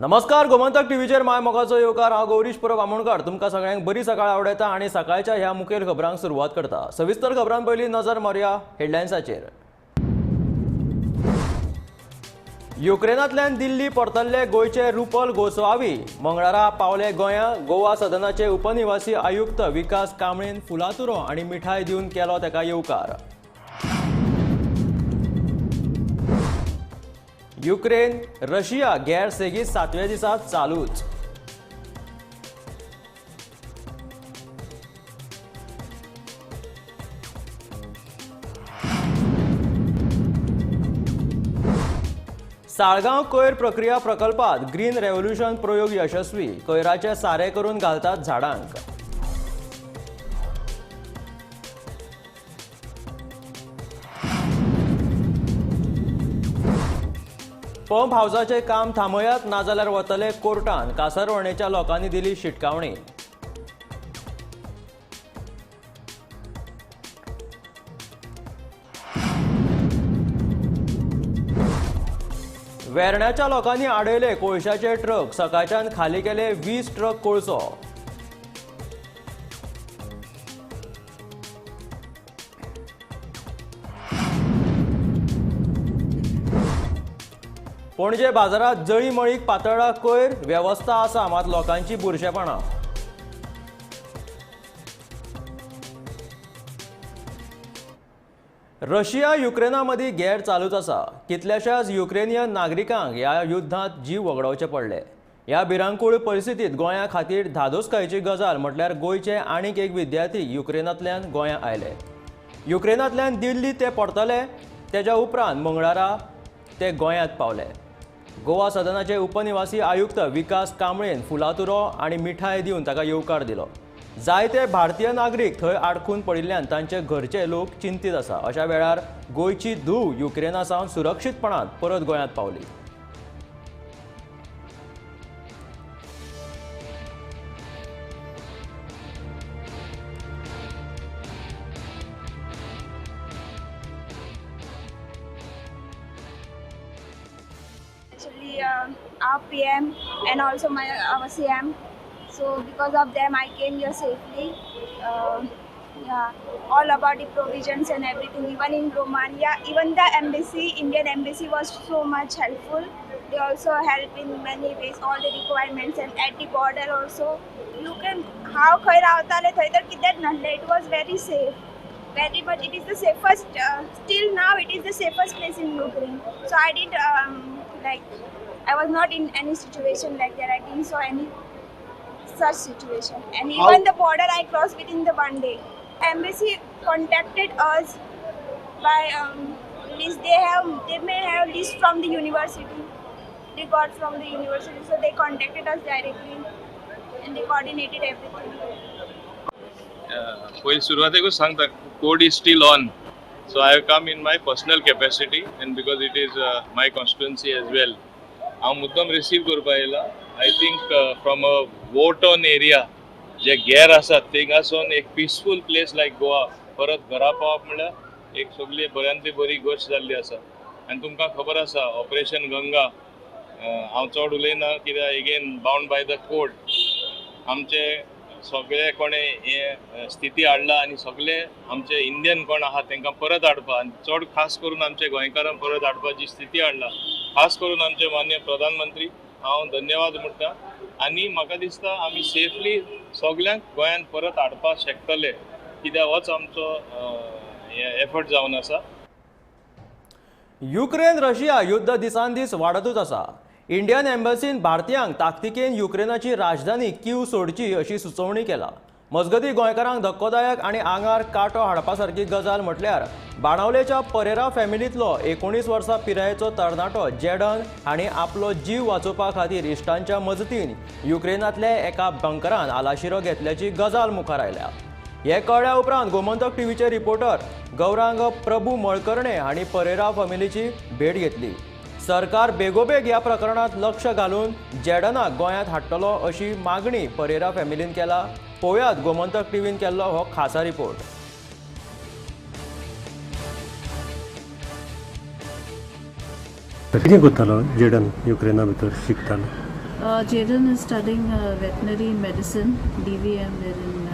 नमस्कार, गोमंतक टीव्हीचेर my मोगाचो येवकार. हांव गौरीश परब आमोणकर तुमकां सगळ्यांक बरी सकाळ आवडयता आनी सकाळच्या ह्या मुखेल खबरांक सुरवात करता. सविस्तर खबरां पयलीं नजर मारुया हेडलायन्साचेर. युक्रेनांतल्यान दिल्ली परतल्ले गोंयचे रुपल गोस्वामी मंगळारा पावले गोंया. गोवा सदनाचे उपनिवासी आयुक्त विकास कांबळेन फुलातुरो आनी मिठाय दिवन केलो ताका येवकार. युक्रेन रशिया गैर सेगीत सातव्या दिसा चालूच. साळगांव कोयर प्रक्रिया प्रकल्पात ग्रीन रेव्होल्युशन प्रयोग यशस्वी. कोयराचे सारे करून घालतात झाडांक. पंप हावसाचे काम थांबयात नाजाल्यार वतले कोर्टान. कासरवर्णेच्या लोकांनी दिली शिटकावणी. वेर्ण्याच्या लोकांनी आडयले कोळशाचे ट्रक. सकाळच्यान खाली केले 20 ट्रक कोळसो. पणजे बाजारात जळीमळीक पातळा कोयर. वेवस्था आसा मात लोकांची बुरशेपणां. रशिया युक्रेना मदीं गैर चालूच आसा. कितल्याशाच युक्रेनियन नागरिकांक ह्या युद्धांत जीव वगडावचे पडले. ह्या भिरांकूळ परिस्थितींत गोंया खातीर धादोसकायेची गजाल म्हटल्यार गोंयचे आनीक एक विद्यार्थी युक्रेनांतल्यान गोंया आयले. युक्रेनांतल्यान दिल्ली ते परतले तेज्या उपरांत मंगळारा ते गोंयांत पावले. गोवा सदनाचे उपनिवासी आयुक्त विकास कांबळेन फुलातुरो आनी मिठाय दिवन ताका येवकार दिलो. जायते भारतीय नागरीक थंय आडखून पडिल्ल्यान तांचे घरचे लोक चिंतीत आसा. अशा वेळार गोंयची धूव युक्रेना सावन सुरक्षीतपणान परत गोंयांत पावली. Actually, our PM and also our CM. So because of them, I came here safely. Yeah, all about the provisions and everything. Even in Romania, even the embassy, Indian embassy was so much helpful. They also help in many ways, all the requirements, and at the border also. You can how खंय रावताले थंय तर कितेंच नासलें. It was very safe, very much. It is the safest. Still now, it is the safest place in Ukraine. So I didn't like, I was not in any situation like that. I didn't saw any such situation. And even the border I crossed within the 1 day. Embassy contacted us by list. They may have list from the university. They got from the university, so they contacted us directly and they coordinated everything. पयलीं सुरवातेकूच सांगता, code is still on. So I have come in my personal capacity and because it is my constituency as well. हांव मुद्दम receive करपा येयला. I think from a war torn area जे गैर आसात थिंगासून एक peaceful place लायक गोवा परत घरा पावप म्हणल्यार एक सगळी बऱ्यांतली बरी गोश्ट जाल्ली आसा. आनी तुमकां खबर आसा ऑपरेशन गंगा, हांव चड उलयना कित्याक again bound by the code. आमचे सगळे कोणे हे स्थिती हाडला आनी सगळे आमचे इंडियन कोण आहा तांकां परत हाडपा आनी चड खास करून आमचे गोंयकारांक परत हाडपाची स्थिती हाडला. खास करून आमचे मान्य प्रधानमंत्री हांव धन्यवाद म्हणटा. आनी म्हाका दिसता आमी सेफली सगल्यांक गोंयांत परत हाडपाक शकतले कित्याक होच आमचो एफर्ट जावन आसा. युक्रेन रशिया युद्ध दिसान दीस वाडतूच आसा. इंडियन एम्बसीन भारतीयांक ताकतिकेन युक्रेनाची राजधानी कीव सोडची अशी सुचोवणी केला. मजगती गोंयकारांक धक्कोदायक आनी आंगार कांटो हाडपा सारकी गजाल म्हटल्यार बाणावलेच्या परेरा फॅमिलींतलो 19 वर्सां पिरायेचो तरणाटो जेडन हांणी आपलो जीव वाचोवपा खातीर इश्टांच्या मजतीन युक्रेनांतल्या एका बंकरान आलाशिरो घेतल्याची गजाल मुखार आयल्या. हे कळ्ळ्या उपरांत गोमंतक टीव्हीचे रिपोर्टर गौरांग प्रभू मळकर्णे हांणी परेरा फॅमिलीची भेट घेतली. सरकार बेगोबेग ह्या प्रकरणात लक्ष घालून जेडनाक गोंयांत हाडटलो अशी मागणी परेरा फॅमिलीन केला. पळोवयात गोमंतक टीव्हीन केल्लो हो खासा रिपोर्ट. कितें करतालो जेडन युक्रेना भितर शिकतालो? Jaden is studying veterinary medicine, DVM, there in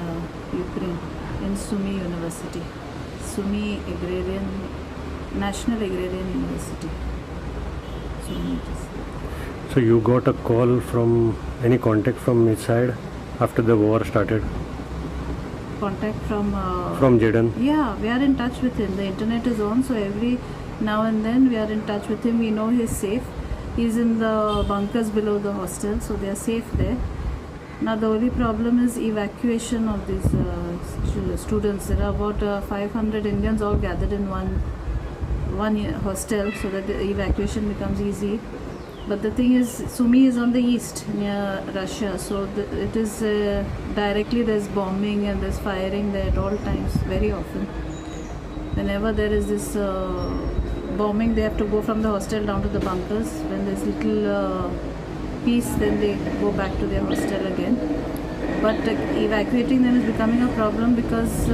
Ukraine, in Sumy University, Sumy Agrarian, National Agrarian University. Sumy it is. So you got a call from any contact from his side after the war started? Contact from? From Jaden? Yeah, we are in touch with him. The internet is on, so every now and then we are in touch with him. We know he's safe. He's in the bunkers below the hostel, so they are safe there. Now the only problem is evacuation of these students. There are about 500 Indians all gathered in one hostel, so that the evacuation becomes easy. But the thing is, Sumy is on the east near Russia, so it is directly there's bombing and there's firing there at all times, very often. Whenever there is this bombing, they have to go from the hostel down to the bunkers. When there's little peace, then they go back to their hostel again. But evacuating them is becoming a problem because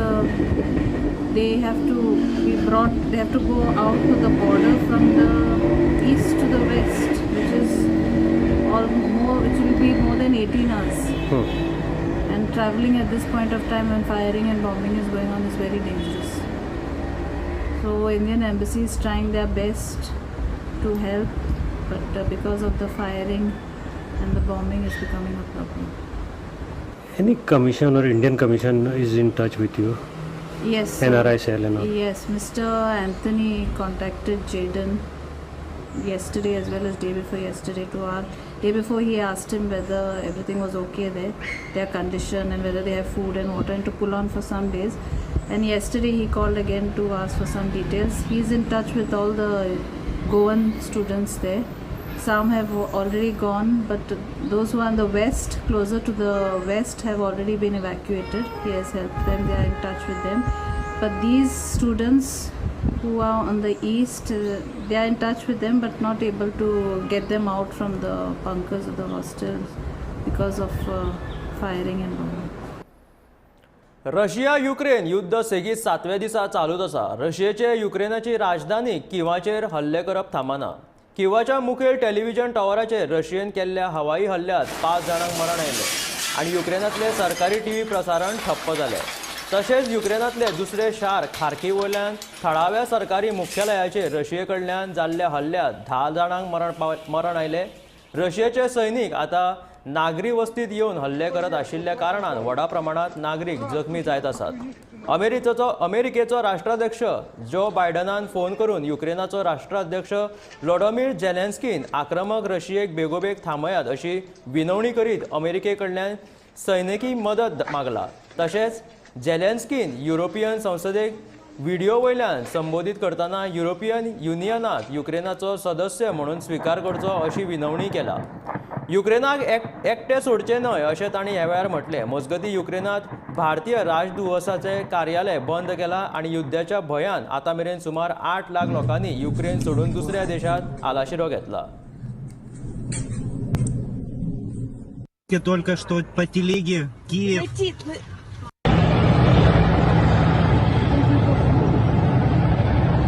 they have to be brought, they have to go out to the border from the east to the west, which is all more, which will be more than 18 hours. And traveling at this point of time when firing and bombing is going on is very dangerous. So Indian Embassy is trying their best to help, but because of the firing and the bombing is becoming a problem. Any commission or Indian commission is in touch with you? Yes. NRI cell and all. Yes, Mr. Anthony contacted Jaden yesterday as well as day before yesterday to ask. Day before he asked him whether everything was okay there, their condition and whether they have food and water, and to pull on for some days. And yesterday he called again to ask for some details. He's in touch with all the Goan students there. Some have already gone, but those who are in the west, closer to the west, have already been evacuated. He has helped them, they are in touch with them. But these students who are on the east, they are in touch with them but not able to get them out from the bunkers of the hostels because of firing and bombing. Russia Ukraine युद्ध सेगीत सातव्या दिसा चालूच आसा. रशियेचे युक्रेनाची राजधानी किवाचेर हल्ले करप थांबना. किवाच्या मुखेल television टॉवराचेर रशियेन केल्ल्या हवाई हल्ल्यांत 5 जाणांक मरण आयलें आनी युक्रेनांतलें सरकारी टीव्ही प्रसारण ठप्प जालें. तशेंच युक्रेनांतलें दुसरें शार खार्की वयल्यान थळाव्या सरकारी मुख्यालयाचेर रशिये कडल्यान जाल्ल्या हल्ल्यांत 10 जाणांक मरण आयलें. रशियेचे सैनीक आतां नागरी वस्तीत येवन हल्ले करत आशिल्ल्या कारणान व्हडा प्रमाणांत नागरीक जखमी जायत आसात. अमेरिकेचो राष्ट्राध्यक्ष जो बायडनान फोन करून युक्रेनाचो राष्ट्राध्यक्ष व्लादिमीर झेलेन्स्कीन आक्रमक रशियेक बेगोबेग थांबयात अशी विनवणी करीत अमेरिके कडल्यान सैनिकी मदत मागला. तशेंच झेलेन्स्कीन युरोपियन संसदेक व्हिडिओ वयल्यान संबोधीत करतना युरोपियन युनियनाक युक्रेनाचो सदस्य म्हणून स्विकार करचो अशी विनवणी केला. युक्रेनाक एकटे सोडचे न्हय अशें तांणी ह्या वेळार म्हटलें. मजगतीं युक्रेनांत भारतीय राजदूतावासाचें कार्यालय बंद केलां आनी युद्धाच्या भंयान आतां मेरेन सुमार 8 लाख लोकांनी युक्रेन सोडून दुसऱ्या देशांत आलाशिरो घेतला. Только что по телеге Киев.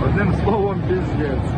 Одним словом, пиздец.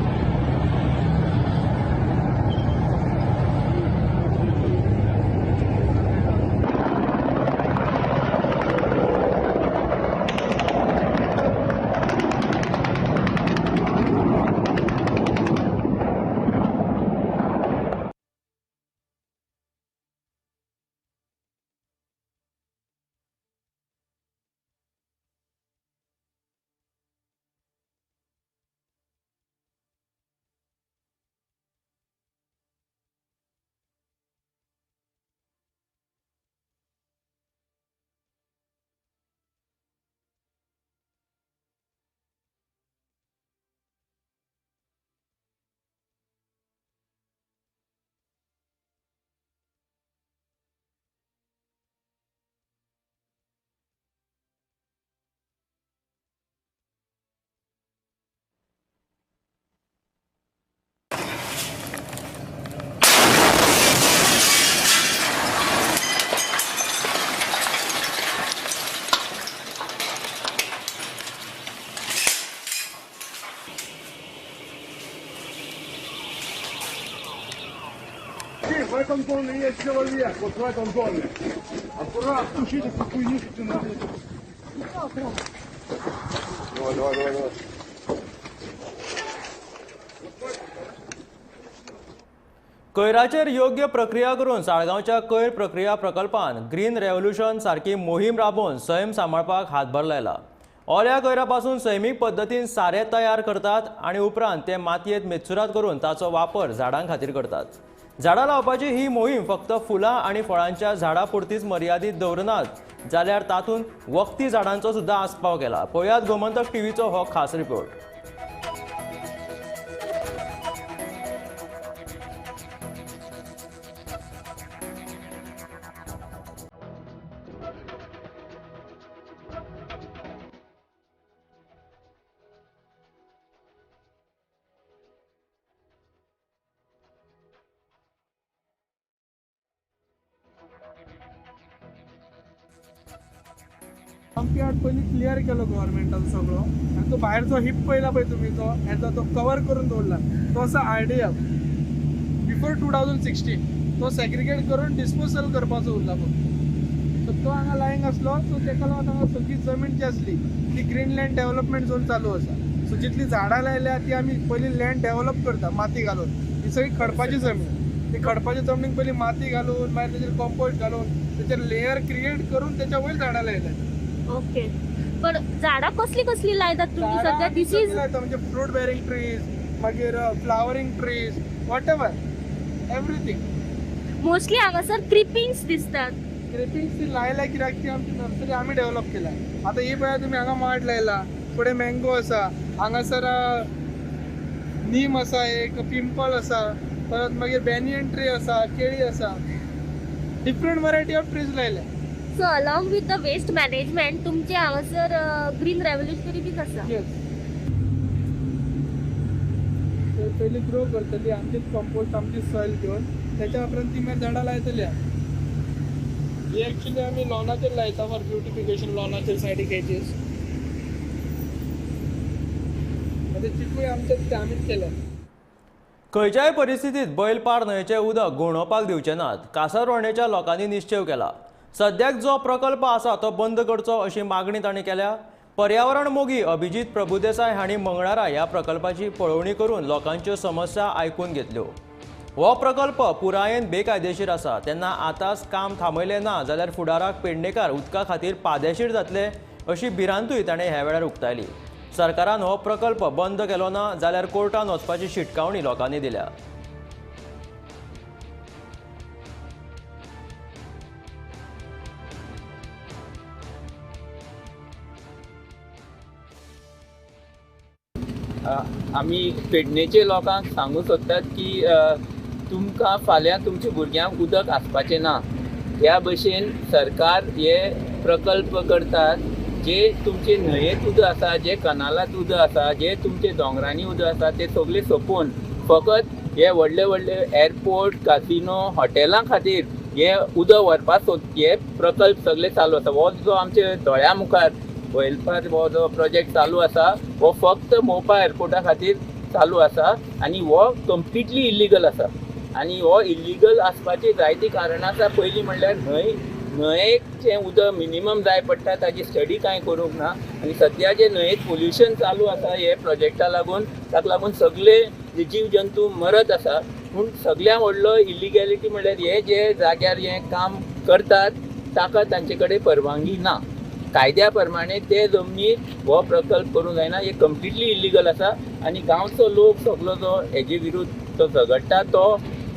В этом доме есть человек, вот в этом доме. Аккуратно. Включите хуйню, ты нахуй. Давай, давай, давай, давай. कोयराचेर योग्य प्रक्रिया करून साळगांवच्या कोयर प्रक्रिया प्रकल्पान ग्रीन रेव्होल्युशन सारकी मोहीम राबोवन सैम सांबाळपाक हातभार लायला. ओल्या कोयरा पासून सैमीक पद्दतीन सारें तयार करतात आनी उपरांत ते मातयेंत मेत्सुरात करून ताचो वापर झाडां खातीर करतात. झाडां लावपाची ही मोहीम फक्त फुलां आनी फळांच्या झाडां पुरतीच मर्यादीत दवरनात जाल्यार तातूंत वखदी झाडांचो सुद्दां आस्पाव केला. पळयात गोमंतक टीव्हीचो हो खास रिपोर्ट. डंपयार्ड पयलीं क्लियर केलो गव्हर्मेंटान सगळो आनी तो भायर जो हिप पळयला पळय तुमी तो हेजो तो कवर करून दवरला तो आसा आरडीएफ बिफोर 2016 तो सेग्रिगेट करून डिस्पोजल करपाचो उरला फक्त. सो तो हांगा लायंग आसलो सो तेका लागून हांगा सगळी जमीन जी आसली ती ग्रीन लँड डेव्हलपमेंट झोन चालू आसा. सो जितली झाडां लायल्या ती आमी पयलीं लँड डेव्हलप करता माती घालून. ही सगळी खडपाची जमीन, ती खडपाच्या जमनीक पयलीं माती घालून मागीर तेजेर कंपोस्ट घालून तेचेर लेयर क्रिएट करून तेच्या वयर झाडां लायल्या. ओके, पण झाडां कसली कसली लायतात तुम्ही सध्या? This is म्हणजे फ्रूट बेरिंग ट्रीज, मागीर flowering trees, whatever everything. Mostly हांगासर क्रिपिंग्स दिसतात. क्रिपिंग्स ती लायल्या कित्याक ती आमची नर्सरी आमी डेव्हलप केल्या. आतां ही पळया तुमी हांगा माड लायला, फुडें मँगो आसा, हांगासर नीम आसा, एक पिंपळ आसा, परत मागीर बॅनियन ट्री आसा, केळी आसा, डिफरंट वरायटी ऑफ ट्रीज लायल्या. So along with the waste management तुमचे हांगासर ग्रीन रेव्होल्युशनरी बीन आसा. येस, पयलीं ग्रो करतली आमचीच कंपोस्ट, आमची सॉयल घेवन त्याच्या उपरांत ती मागीर झाडां लायतली. ही एक्चुअली आमी लॉनाचेर लायता फॉर ब्युटिफिकेशन, लॉनाचेर सायडीक हेजीस. आतां चिकूय आमचेच ते आमीच केल्या. खंयच्याय परिस्थितीत बैलपार न्हंयचें उदक घुंवडोवपाक दिवचे नात, कासारवर्णेच्या लोकांनी निश्चेव केला. सद्याक जो प्रकल्प आसा तो बंद करचो अशी मागणी तांणी केल्या. पर्यावरण मोगी अभिजीत प्रभुदेसाय हांणी मंगळारा ह्या प्रकल्पाची पळोवणी करून लोकांच्यो समस्या आयकून घेतल्यो. हो प्रकल्प पुरायेन बेकायदेशीर आसा, तेन्ना आतांच काम थांबयलें ना जाल्यार फुडाराक पेडणेकार उदका खातीर पादेशीर जातले अशी भिरांतूय ताणें ह्या वेळार उक्तायली. सरकारान हो प्रकल्प बंद केलो ना जाल्यार कोर्टान वचपाची शिटकावणी लोकांनी दिल्या. आमी पेडणेचे लोकांक सांगूंक सोदतात की तुमकां फाल्यां तुमच्या भुरग्यांक उदक आसपाचें ना. ह्या भशेन सरकार हे प्रकल्प करतात जे तुमचे न्हंयेंत उदक आसा, जे कनालांत उदक आसा, जे तुमचे दोंगरांनी उदक आसा ते सगळे सोंपोवन फकत हे व्हडले व्हडले एअरपोर्ट, कासिनो, हॉटेलां खातीर हे उदक व्हरपाक हे प्रकल्प सगळे चालू आसा. हो जो आमच्या दोळ्या मुखार बैलपार हो जो प्रोजेक्ट चालू आसा हो फक्त मोपा एअरपोर्टा खातीर चालू आसा आनी हो कंप्लिटली इल्लिगल आसा. आनी हो इल्लिगल आसपाची जायतीं कारणां आसा. पयलीं म्हणल्यार न्हंयेक जें उदक मिनिमम जाय पडटा ताजी स्टडी कांय करूंक ना आनी सद्या जें न्हंयेक पोल्युशन चालू आसा हे प्रोजेक्टा लागून, ताका लागून सगळे जीव जंतू मरत आसा. पूण सगळ्यांत व्हडलो इल्लिगॅलिटी म्हणल्यार हे जे जाग्यार हें काम करतात ताका तांचे कडेन परवानगी ना. कायद्या प्रमाणे ते जमनीर हो प्रकल्प करूंक जायना, हे कंप्लिटली इल्लिगल आसा आनी गांवचो लोक सगलो जो हेजे विरुद्ध जो झगडटा तो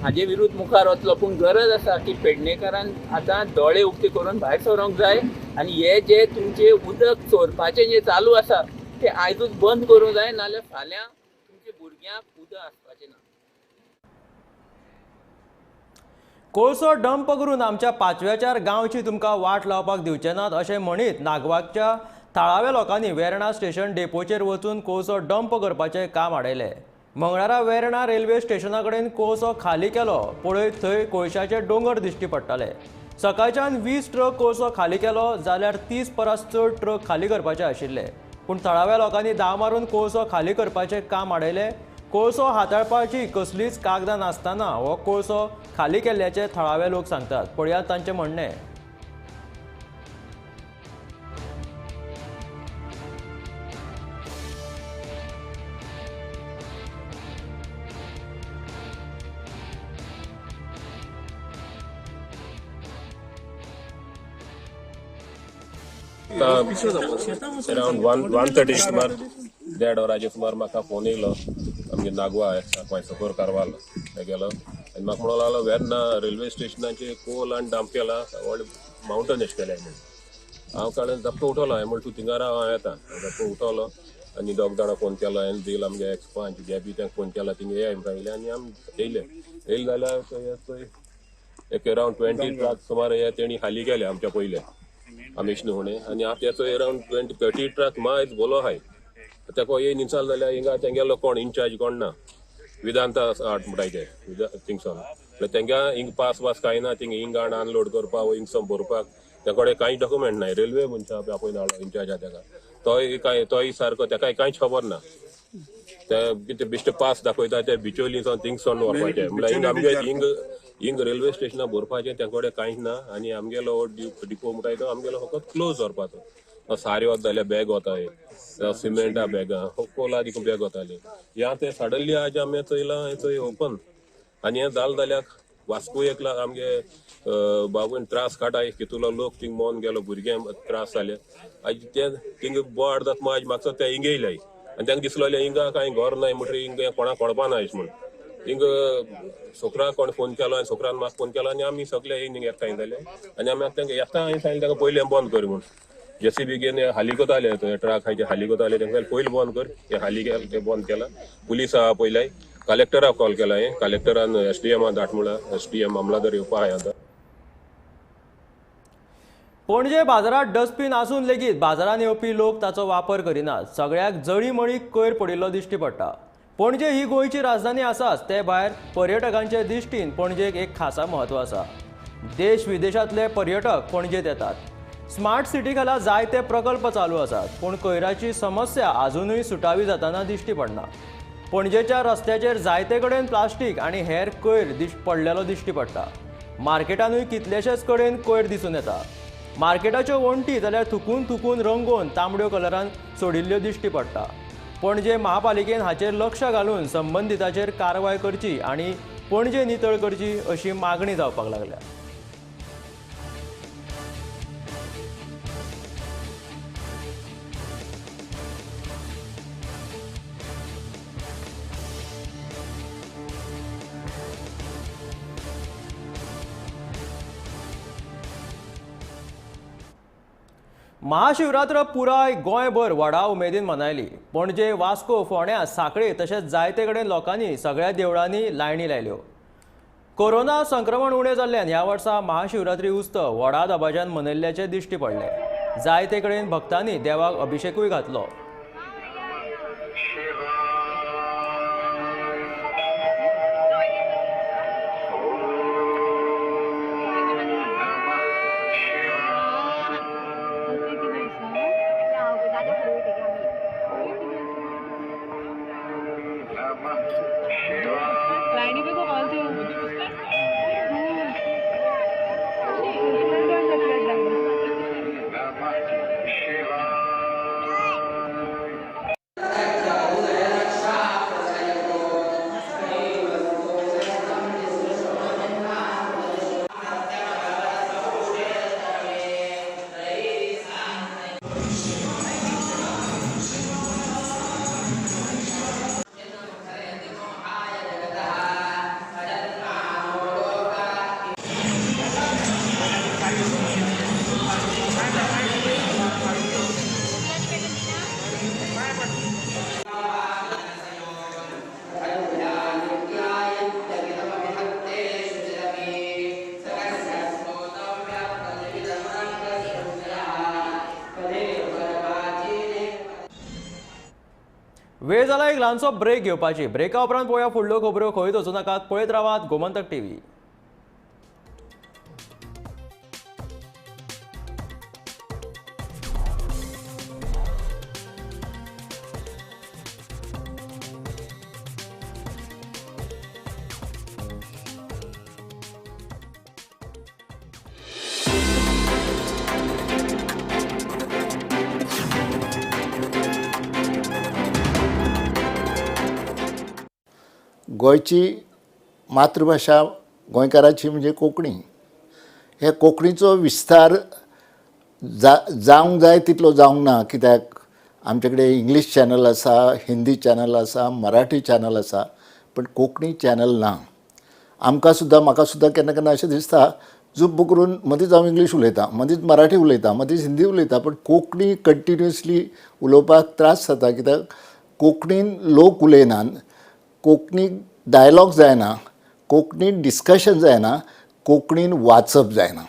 हाजे विरुद्ध मुखार वतलो. पूण गरज आसा की पेडणेकारान आतां दोळे उक्ते करून भायर सरोंक जाय आनी हे जे तुमचे उदक चोरपाचें जें चालू आसा तें आयजूच बंद करूंक जाय, नाजाल्यार फाल्यां तुमच्या भुरग्यांक उदक आसपाचें ना. कोळसो डंप करून आमच्या पाचव्याचार गांवची तुमकां वाट लावपाक दिवचे नात अशें म्हणीत नागवाच्या थळाव्या लोकांनी वेर्णा स्टेशन डेपोचेर वचून कोळसो डंप करपाचें काम आडयलें. मंगळारा वेर्णा रेल्वे स्टेशना कडेन कोळसो खाली केलो, पळयत थंय कोळशाचे दोंगर दिश्टी पडटाले. सकाळच्यान 20 ट्रक कोळसो खाली केलो जाल्यार 30 परस चड ट्रक खाली करपाचे आशिल्ले, पूण थळाव्या लोकांनी दाव मारून कोळसो खाली करपाचें काम आडयलें. कोळसो हाताळपाची कसलीच कागदां नासतना हो कोळसो खाली केल्ल्याचे थळावे लोक सांगतात। पळयात तांचें म्हणणें। अराउंड 1:30 सुमार 1:30 वरांचेर सुमार म्हाका फोन येयलो आमगे नागवा सकयल कारवाल गेलो आनी म्हाका म्हणूंक लागलो वेर्ना रेल्वे स्टेशनाचेर कोल आनी डंप केला व्हडलें मावंटन एशें केलें म्हणून। हांव काडून धपको उठवलो, हांवें म्हणलें तूं थिंगा राव हांव येता। धपको उठवलो आनी दोग जाणां फोन केलो, हांवें दिल आमगे एक्सपांच गॅबी तांकां फोन केला, थिंगा येया म्हणून सांगलें आनी आमी येयले। येयले जाल्यार थंय एक अराउंड 20 ट्रक सुमार हे तेणी खाली केले आमच्या पयले आमी न्हू आनी आतां तेचो अराउंड 20-30 ट्रक मायज बोलो आहाय। तेका येयन इन्साल जाल्यार हिंगा तेंगेलो कोण इन्चार्ज कोण ना, वेदांता आर्ट म्हणटाय ते थिंगसून म्हणल्यार तेंगा हिंग पास वास कांय ना, थिंग हिंग हाड अनलोड करपाक वो हिंगसून भरपाक तेका कडेन कांय डॉक्युमेंट ना। रेल्वे मनशां आपोवन हाडलो इन्चार्ज आहा तेका, तोय कांय तोय सारको तेकाय कांयच खबर ना। ते कितें बेश्टे पास दाखयता ते बिचोली सावन थिंगसून व्हरपाचें म्हणल्यार हिंग आमगे हिंग हिंग रेल्वे स्टेशनार भरपाचें तेका कडेन कांयच ना। आनी आमगेलो डिपो म्हणटाय तो आमगेलो फकत क्लोज दवरपाचो। सारी वता जाल्यार बॅग वता, सिमेंटा बॅगां, कोला देखून बॅग वताली। ह्या ते सडनली आज आमी चोयलां चोय ओपन आनी हें जालें जाल्यार वास्को एकला आमगे बाबून त्रास काडटाय कितलो लोक थिंग मोन गेलो, भुरग्यांक त्रास जाले। आज ते थिंग बोवाळ जाता आज म्हाका ते हिंग येयले आनी तांकां दिसलें हिंगा कांय घर नाय म्हणटरीर हिंगा कोणाक कळपा ना अशें म्हूण। हिंग सोकराक कोण फोन केलो आनी सोकरान म्हाका फोन केलो आनी आमी सगळे हिंग एकठांय जाले आनी आमी तांकां येता हांवें सांगलें तांकां पयलें बंद कर म्हूण। जेसीबी घेवन हाली कोताले ट्रक आहाय ते हाली कोताले, तांकां पयलीं बंद कर, ते हाली केलें ते बंद केलां। पुलीस आहा पयले, कलेक्टराक कॉल केला हांवें, कलेक्टरान एसडीएमान धाड म्हळां, एसडीएम मामलादार येवपा आहाय आतां। पणजे बाजारात डस्टबीन आसून लेगीत बाजारात येवपी लोक ताचो वापर करिनात। सगळ्याक जळीमळी कोयर पडिल्लो दिश्टी पडटा। पणजे ही गोंयची राजधानी आसाच, ते भायर पर्यटकांचे दृश्टीन पणजेक एक खासा म्हत्व आसा। देश विदेशांतले पर्यटक पणजेत येतात। स्मार्ट सिटी खाला जायते प्रकल्प चालू आसात, पूण कोयराची समस्या आजुनूय सुटावी जातना दिश्टी पडना। पणजेच्या रस्त्याचेर जायते कडेन प्लास्टीक आनी हेर कोयर पडलेलो दिश्टी पडटा। मार्केटानूय कितलेशेच कडेन कोयर दिसून येता। मार्केटाच्यो वण्टी जाल्यार थुकून थुकून रंगोवन तांबड्यो कलरान सोडिल्ल्यो दिश्टी पडटा। पणजे महापालिकेन हाचेर लक्ष घालून संबंदिताचेर कारवाय करची आनी पणजे नितळ करची अशी मागणी जावपाक लागल्या। महाशिवरात्र पुराय गोंयभर व्हडा उमेदीन मनयली। पणजे, वास्को, फोंड्या, सांखळे तशेंच जायते कडेन लोकांनी सगळ्या देवळांनी लायणी लायल्यो। कोरोना संक्रमण उणें जाल्ल्यान ह्या वर्सा महाशिवरात्री उत्सव व्हडा दबाज्यान मनयल्ल्याचें दिश्टी पडलें। जायते कडेन भक्तांनी देवाक अभिशेकूय घातलो। वेळ जाला एक ल्हानसो ब्रेक घेवपाची। ब्रेका उपरांत पळोवया फुडल्यो खबरो। खंयच वचूं नाकात, पळयत रावात गोमंतक टीव्ही। गोंयची मातृभाशा गोंयकाराची म्हणजे कोंकणी. हे कोंकणीचो विस्तार जावंक जाय तितलो जावंक ना, कित्याक आमचे कडेन इंग्लीश चॅनल आसा, हिंदी चॅनल आसा, मराठी चॅनल आसा, पण कोंकणी चॅनल ना. आमकां सुद्दां, म्हाका सुद्दां केन्ना केन्ना अशें दिसता, जुब्ब करून मदींच हांव इंग्लीश उलयतां, मदींच मराठी उलयतां, मदींच हिंदी उलयतां, पण कोंकणी कंटिन्युअसली उलोवपाक त्रास जाता, कित्याक कोंकणीन लोक उलयनात, कोंकणी डायलॉग जायना, कोंकणीन डिस्कशन जायना, कोंकणीन वाचप जायना.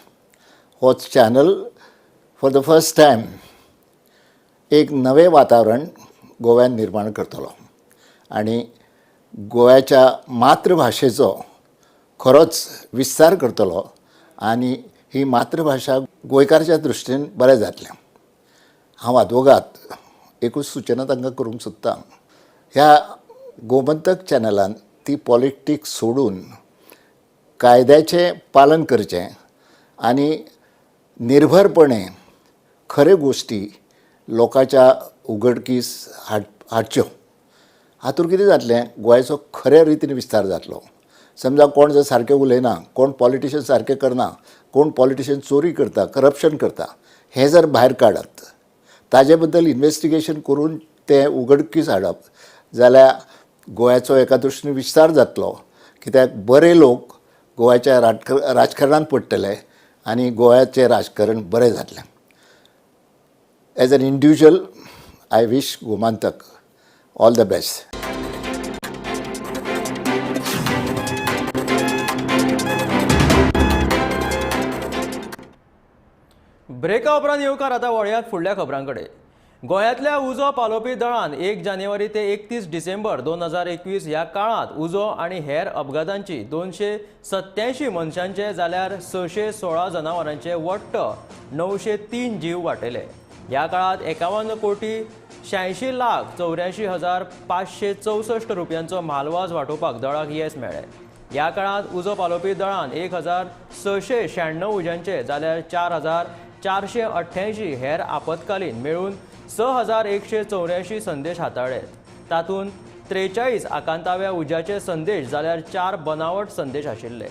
हो channel for the first time एक नवें वातावरण गोव्यान निर्माण करतलो आनी गोव्याच्या मातृभाशेचो खरोच विस्तार करतलो आनी ही मातृभाशा गोंयकाराच्या दृश्टीन बरें जातलें. हांव आदवोगाद एकूच सुचना तांकां करूंक सोदतां, ह्या गोमंतक चॅनलान ती पॉलिटिक्स सोडून कायद्याचें पालन करचें आनी निर्भरपणे खऱ्यो गोश्टी लोकांच्या उघडकीस हाडच्यो. हातूंत कितें जातलें, गोंयचो खऱ्या रितीन विस्तार जातलो. समजा कोण जर सारकें उलयना, कोण पॉलिटिशन सारकें करना, कोण पॉलिटिशन चोरी करता, करप्शन करता, हें जर भायर काडत, ताजे बद्दल इन्वेस्टिगेशन करून तें उघडकीस हाडप जाल्यार गोंयाचो एका दृश्टीन विस्तार जातलो, कित्याक बरे लोक गोव्याच्या राजकारणांत पडटले आनी गोव्याचें राजकारण बरें जातलें. As an individual I wish Gomantak all the best. ब्रेका उपरांत येवकार आतां वळयात फुडल्या खबरां कडेन. गोंयांतल्या उजो पालोवपी दळान 1 जानेवारी ते 31 डिसेंबर 2021 ह्या काळांत उजो आनी हेर अपघातांची 287 मनशांचे जाल्यार 616 जनावरांचे वट्ट 903 जीव वाटयले. ह्या काळांत 51,86,84,564 रुपयांचो म्हालवाज वांटोवपाक दळाक येस मेळ्ळें. ह्या काळांत उजो पालोवपी दळान 1696 उज्यांचे जाल्यार 4488 हेर आपत्कालीन मेळून 6184 संदेश हाताळ्ळे. तातूंत 43 आकांताव्या उज्याचे संदेश जाल्यार 4 बनावट संदेश आशिल्ले.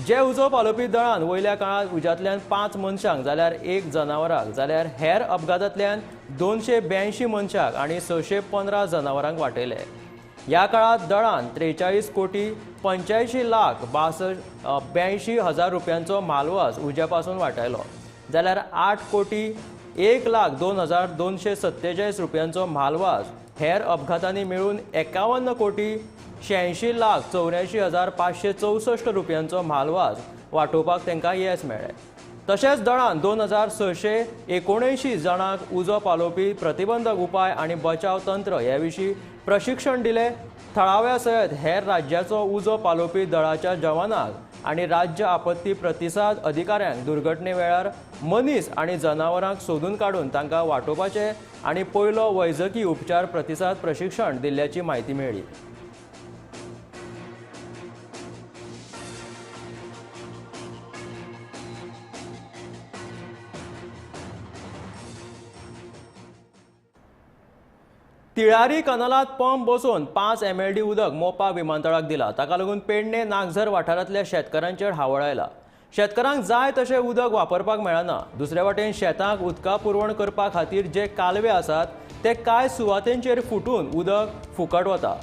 जे उजो पालोवपी दळान वयल्या काळांत उज्यांतल्यान 5 मनशांक जाल्यार 1 जनावराक जाल्यार हेर अपघातांतल्यान 282 मनशांक आनी 615 जनावरांक वाटयले. ह्या काळांत दळान 43,85,82,000 रुपयांचो म्हालवाज उज्या पासून वाटायलो जाल्यार 8,01,02,247 रुपयांचो म्हालवाज हेर अपघातांनी मेळून 51,86,84,564 रुपयांचो म्हालवाज वांटोवपाक तांकां येस मेळ्ळें. तशेंच दळान 2679 जाणांक उजो पालोवपी प्रतिबंधक उपाय आनी बचाव तंत्र हे विशीं प्रशिक्षण दिलें. थळाव्या सयत हेर राज्याचो उजो पालोवपी दळाच्या जवानांक आनी राज्य आपत्ती प्रतिसाद अधिकाऱ्यांक दुर्घटने वेळार मनीस आनी जनावरांक सोदून काडून तांकां वाटोवपाचे आनी पयलो वैजकी उपचार प्रतिसाद प्रशिक्षण दिल्ल्याची म्हायती मेळ्ळी. तिळारी कनालात पंप बसोवन 5 MLD उदक मोपा विमानतळाक दिला. ताका लागून पेडणे नागझर वाठारांतल्या शेतकारांचेर हावळ आयला. शेतकारांक जाय तशें उदक वापरपाक मेळना. दुसरे वाटेन शेतांक उदका पुरवण करपा खातीर जे कालवे आसात ते कांय सुवातेंचेर फुटून उदक फुकट वता.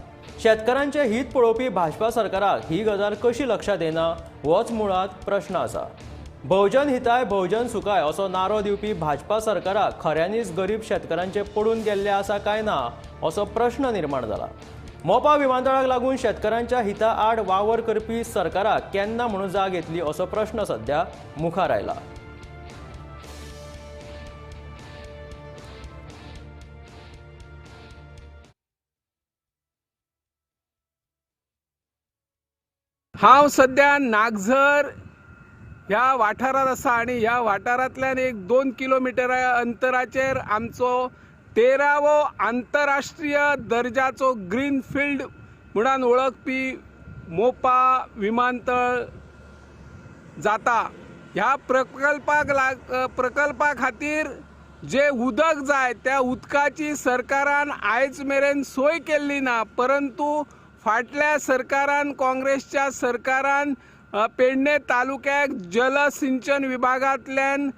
शेतकारांचें हित पळोवपी भाजपा सरकाराक ही गजाल कशी लक्षांत येना होच मुळांत प्रश्न आसा. बहुजन हिताय बहुजन सुखाय असो नारो दिवपी भाजपा सरकाराक खऱ्यांनीच गरीब शेतकारांचे पडून गेल्ले आसा काय ना असो प्रश्न निर्माण जाला. मोपा विमानतळाक लागून शेतकारांच्या हिता आड वावर करपी सरकाराक केन्ना म्हणून जाग येतली असो प्रश्न सध्या मुखार आयला. हांव सद्या नागझर ह्या वाठारांत आसा आनी ह्या वाठारांतल्यान एक 2 किलोमिटर अंतराचेर आमचो 13वो आंतरराष्ट्रीय दर्जाचो ग्रीन फिल्ड म्हणून वळखपी मोपा विमानतळ जाता. ह्या प्रकल्पा खातीर जे उदक जाय त्या उदकाची सरकारान आयज मेरेन सोय केल्ली ना, परंतु फाटल्या सरकारान, काँग्रेसच्या सरकारान पेडणे तालुक्याक जलसिंचन विभागांतल्यान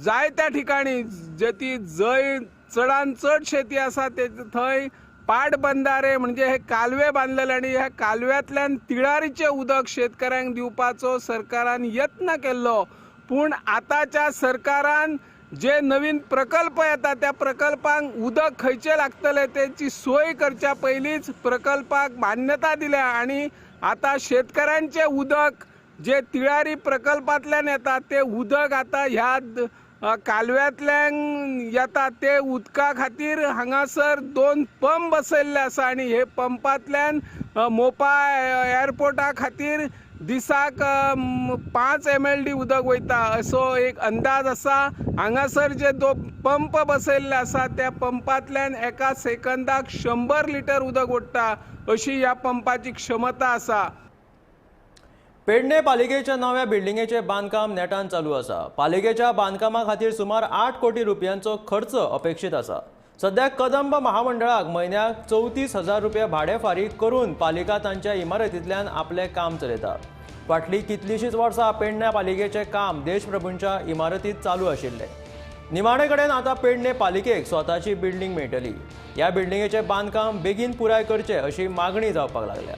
जायत्या ठिकाणी जे जंय चडान चड शेती आसा ते थंय पाटबंधारे म्हणजे हे कालवे बांदलेले आनी ह्या कालव्यांतल्यान तिळारीचें उदक शेतकऱ्यांक दिवपाचो सरकारान यत्न केल्लो. पूण आतांच्या सरकारान जे नवीन प्रकल्प येता त्या प्रकल्पांक उदक खंयचें लागतलें तेची सोय करच्या पयलींच प्रकल्पाक मान्यता दिल्या आनी आतां शेतकऱ्यांचें उदक जे तिळारी प्रकल्पांतल्यान येता तें उदक आतां ह्या कालव्यांतल्यान येता. ते उदका खातीर हांगासर 2 पंप बसयल्ले आसा आनी हे पंपांतल्यान मोपा एअरपोर्टा खातीर दिसाक 5 MLD उदक वयता असो एक अंदाज आसा. हांगासर जे 2 पंप बसयल्ले आसा त्या पंपांतल्यान एका सेकंदाक 100 लिटर उदक ओडटा अशी ह्या पंपाची क्षमता आसा. पेडणे पालिकेच्या नव्या बिल्डिंगेचें बांदकाम नेटान चालू आसा. पालिकेच्या बांदकामा खातीर सुमार 8 कोटी रुपयांचो खर्च अपेक्षीत आसा. सद्या कदंब महामंडळाक म्हयन्याक 34,000 रुपया भाडें फारीक करून पालिका तांच्या इमारतींतल्यान आपलें काम चलयता. फाटलीं कितलींशींच वर्सां पेडणे पालिकेचें काम देशप्रभूंच्या इमारतींत चालू आशिल्लें. निमाणे कडेन आतां पेडणे पालिकेक स्वताची बिल्डिंग मेळटली. ह्या बिल्डिंगेचें बांदकाम बेगीन पुराय करचें अशी मागणी जावपाक लागल्या.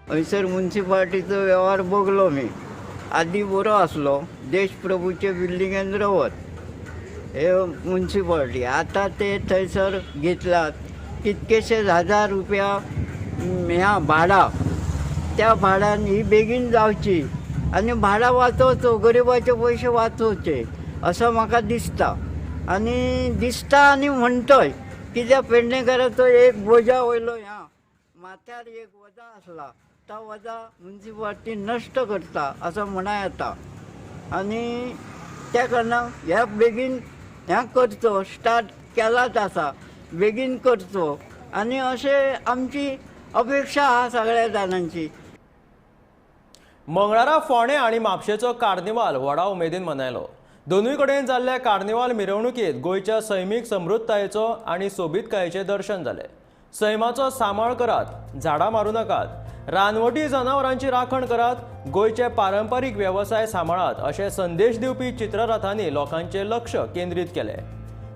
हयसर मुन्सिपालिटीचो वेव्हार बगलो मी आदी बरो आसलो. देशप्रभूचे बिल्डिंगेन रावत हे मुन्सिपालिटी आतां ते थंयसर घेतलात कितकेशेच हजार रुपया ह्या भाडा, त्या भाड्यान ही बेगीन जावची आनी भाडां वाचोवचो, गरिबाचे पयशे वाचोवचे असो म्हाका दिसता. आनी दिसता आनी म्हणटोय कित्याक पेडणेकाराचो एक बोजा वयलो ह्या माथ्यार एक वजा आसला तो वजा मुन्सिपालिटी नश्ट करता असो म्हणा येता. आनी त्या कारणान ह्या बेगीन ह्या करचो, स्टार्ट केलाच आसा, बेगीन करचो आनी अशें आमची अपेक्षा आहा सगळ्या जाणांची. मंगळारा फोंडें आनी म्हापशेचो कार्निवाल व्हडा उमेदीन मनयलो. दोनूय कडेन जाल्ल्या कार्निवाल मिरवणुकेंत गोंयच्या सैमीक समृद्धतायेचो आनी सोबीतकायेचें दर्शन जालें. सैमाचो सांबाळ करात, झाडां मारूं नाकात, रानवटी जनावरांची राखण करात, गोंयचे पारंपारीक वेवसाय सांबाळात अशे संदेश दिवपी चित्ररथांनी लोकांचें लक्ष केंद्रीत केलें.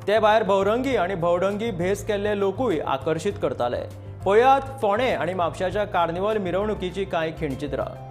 ते भायर भोवरंगी आनी भोवडंगी भेस केल्ले लोकूय आकर्शीत करताले. पळयात फोंडें आनी म्हापशाच्या कार्निवाल मिरवणुकीची कांय खिणचित्रां.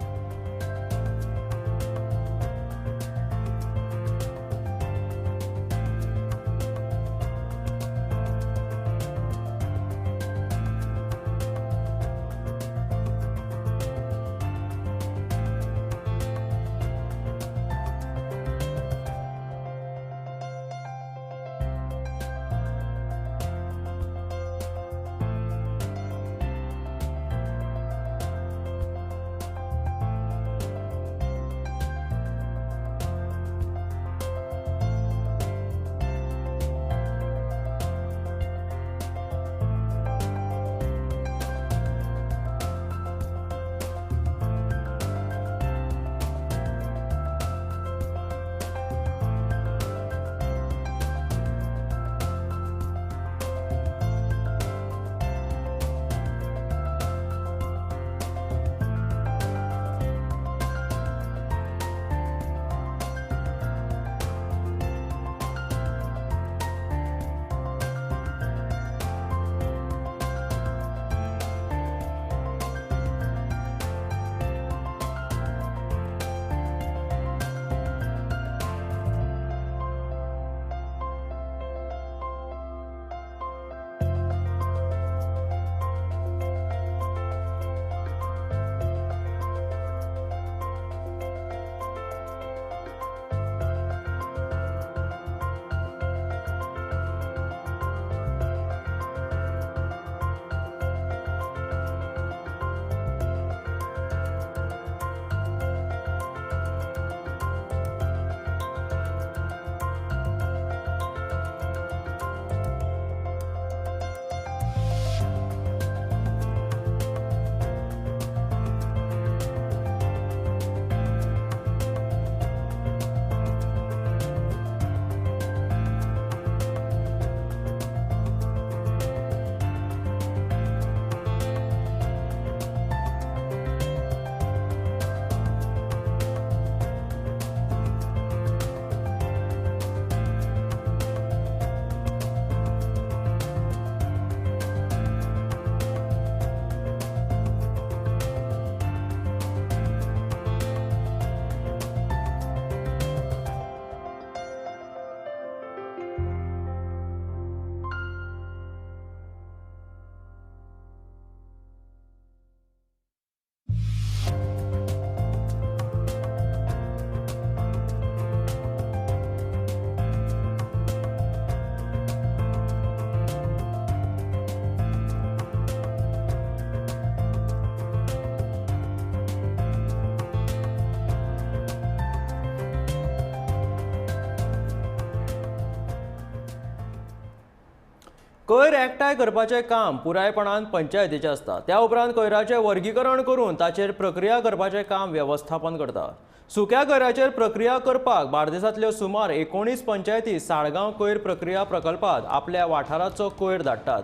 कोयर एकठांय करपाचें काम पुरायपणान पंचायतीचें आसता. त्या उपरांत कोयराचें वर्गीकरण करून ताचेर प्रक्रिया करपाचें काम वेवस्थापन करता. सुक्या कोयराचेर प्रक्रिया करपाक बार्देसांतल्यो सुमार 19 पंचायती साळगांव कोयर प्रक्रिया प्रकल्पांत आपल्या वाठाराचो कोयर धाडटात,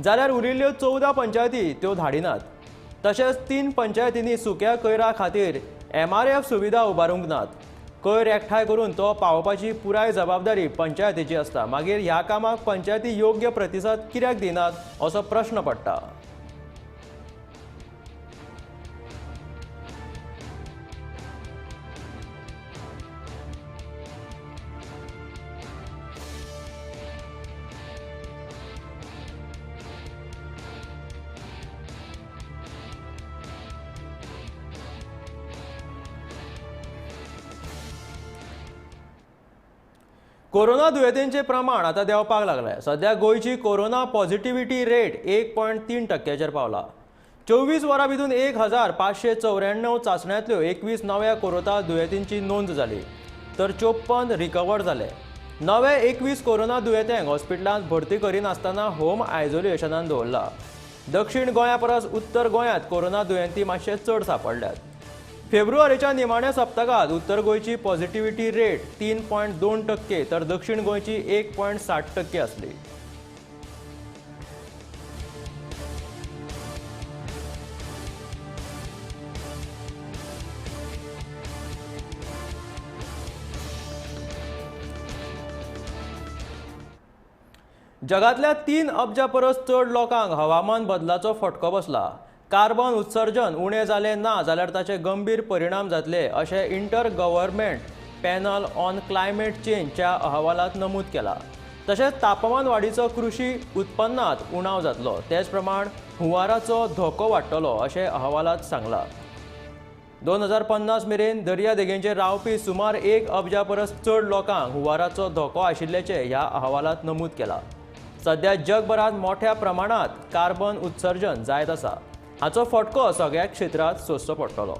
जाल्यार उरिल्ल्यो 14 पंचायती त्यो धाडिनात. तशेंच 3 पंचायतींनी सुक्या कोयरा खातीर MRF सुविधा उबारूंक नात. कोयर एकठांय करून तो पावोवपाची पुराय जबाबदारी पंचायतीची आसता. मागीर ह्या कामाक पंचायती योग्य प्रतिसाद कित्याक दिनात असो प्रश्न पडटा. कोरोना दुयेंतींचे प्रमाण आतां देंवपाक लागलें. सध्या गोंयची कोरोना पॉझिटिव्हिटी रेट 1.3% पावला. 24 वरां भितर 1594 चांचण्यांतल्यो 21 नव्या कोरोना दुयेंतींची नोंद जाली, तर 54 रिकवर जाले. नवे 21 कोरोना दुयेंत्यांक हॉस्पिटलांत भरती करिनासतना होम आयसोलेशनान दवरला. दक्षिण गोंया परस उत्तर गोंयांत कोरोना दुयेंती मातशे चड सांपडल्यात. फेब्रुवारीच्या निमाण्या सप्तकांत उत्तर गोंयची पॉझिटिव्हिटी रेट 3.2% तर दक्षिण गोंयची 1.60% आसली. जगांतल्या 3 अब्जा परस चड लोकांक हवामान बदलाचो फटको बसला. कार्बन उत्सर्जन उणें जालें ना जाल्यार ताचे गंभीर परिणाम जातले अशें inter government panel on climate चेंजच्या अहवालांत नमूद केलां. तशेंच तापमान वाडीचो कृशी उत्पन्नांत उणाव जातलो, तेच प्रमाण हुंवाराचो धोको वाडटलो अशें अहवालांत सांगलां. 2050 मेरेन दर्या देगेंचेर रावपी सुमार 1 अब्जा परस चड लोकांक हुंवाराचो धोको आशिल्ल्याचें ह्या अहवालांत नमूद केलां. सध्या जगभरांत मोठ्या प्रमाणांत कार्बन उत्सर्जन जायत आसा. हाचो फटको सगळ्या क्षेत्रांत सोंसचो पडटलो.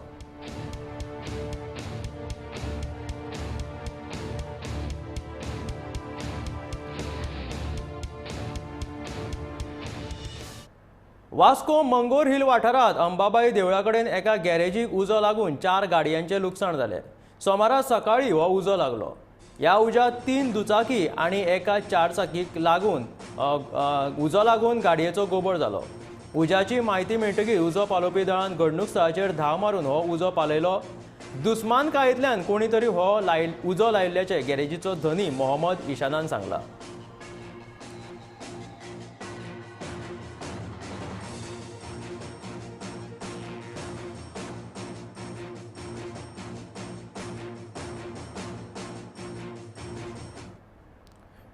वास्को मंगोर हिल वाठारांत अंबाबाई देवळा कडेन एका गॅरेजीक उजो लागून 4 गाडयांचें लुकसाण जालें. सोमारा सकाळीं हो उजो लागलो. ह्या उज्यांत 3 दुचाकी आनी एका चारचाकीक लागून उजो लागून गाडयेचो गोबर जालो. उज्याची म्हायती मेळटकीर उजो पालोवपी दळान घडणूक स्थळाचेर धांव मारून हो उजो पालयलो. दुस्मानकायेंतल्यान कोणी तरी हो उजो लायिल्ल्याचें गॅरेजीचो धनी मोहम्मद इशानान सांगलां.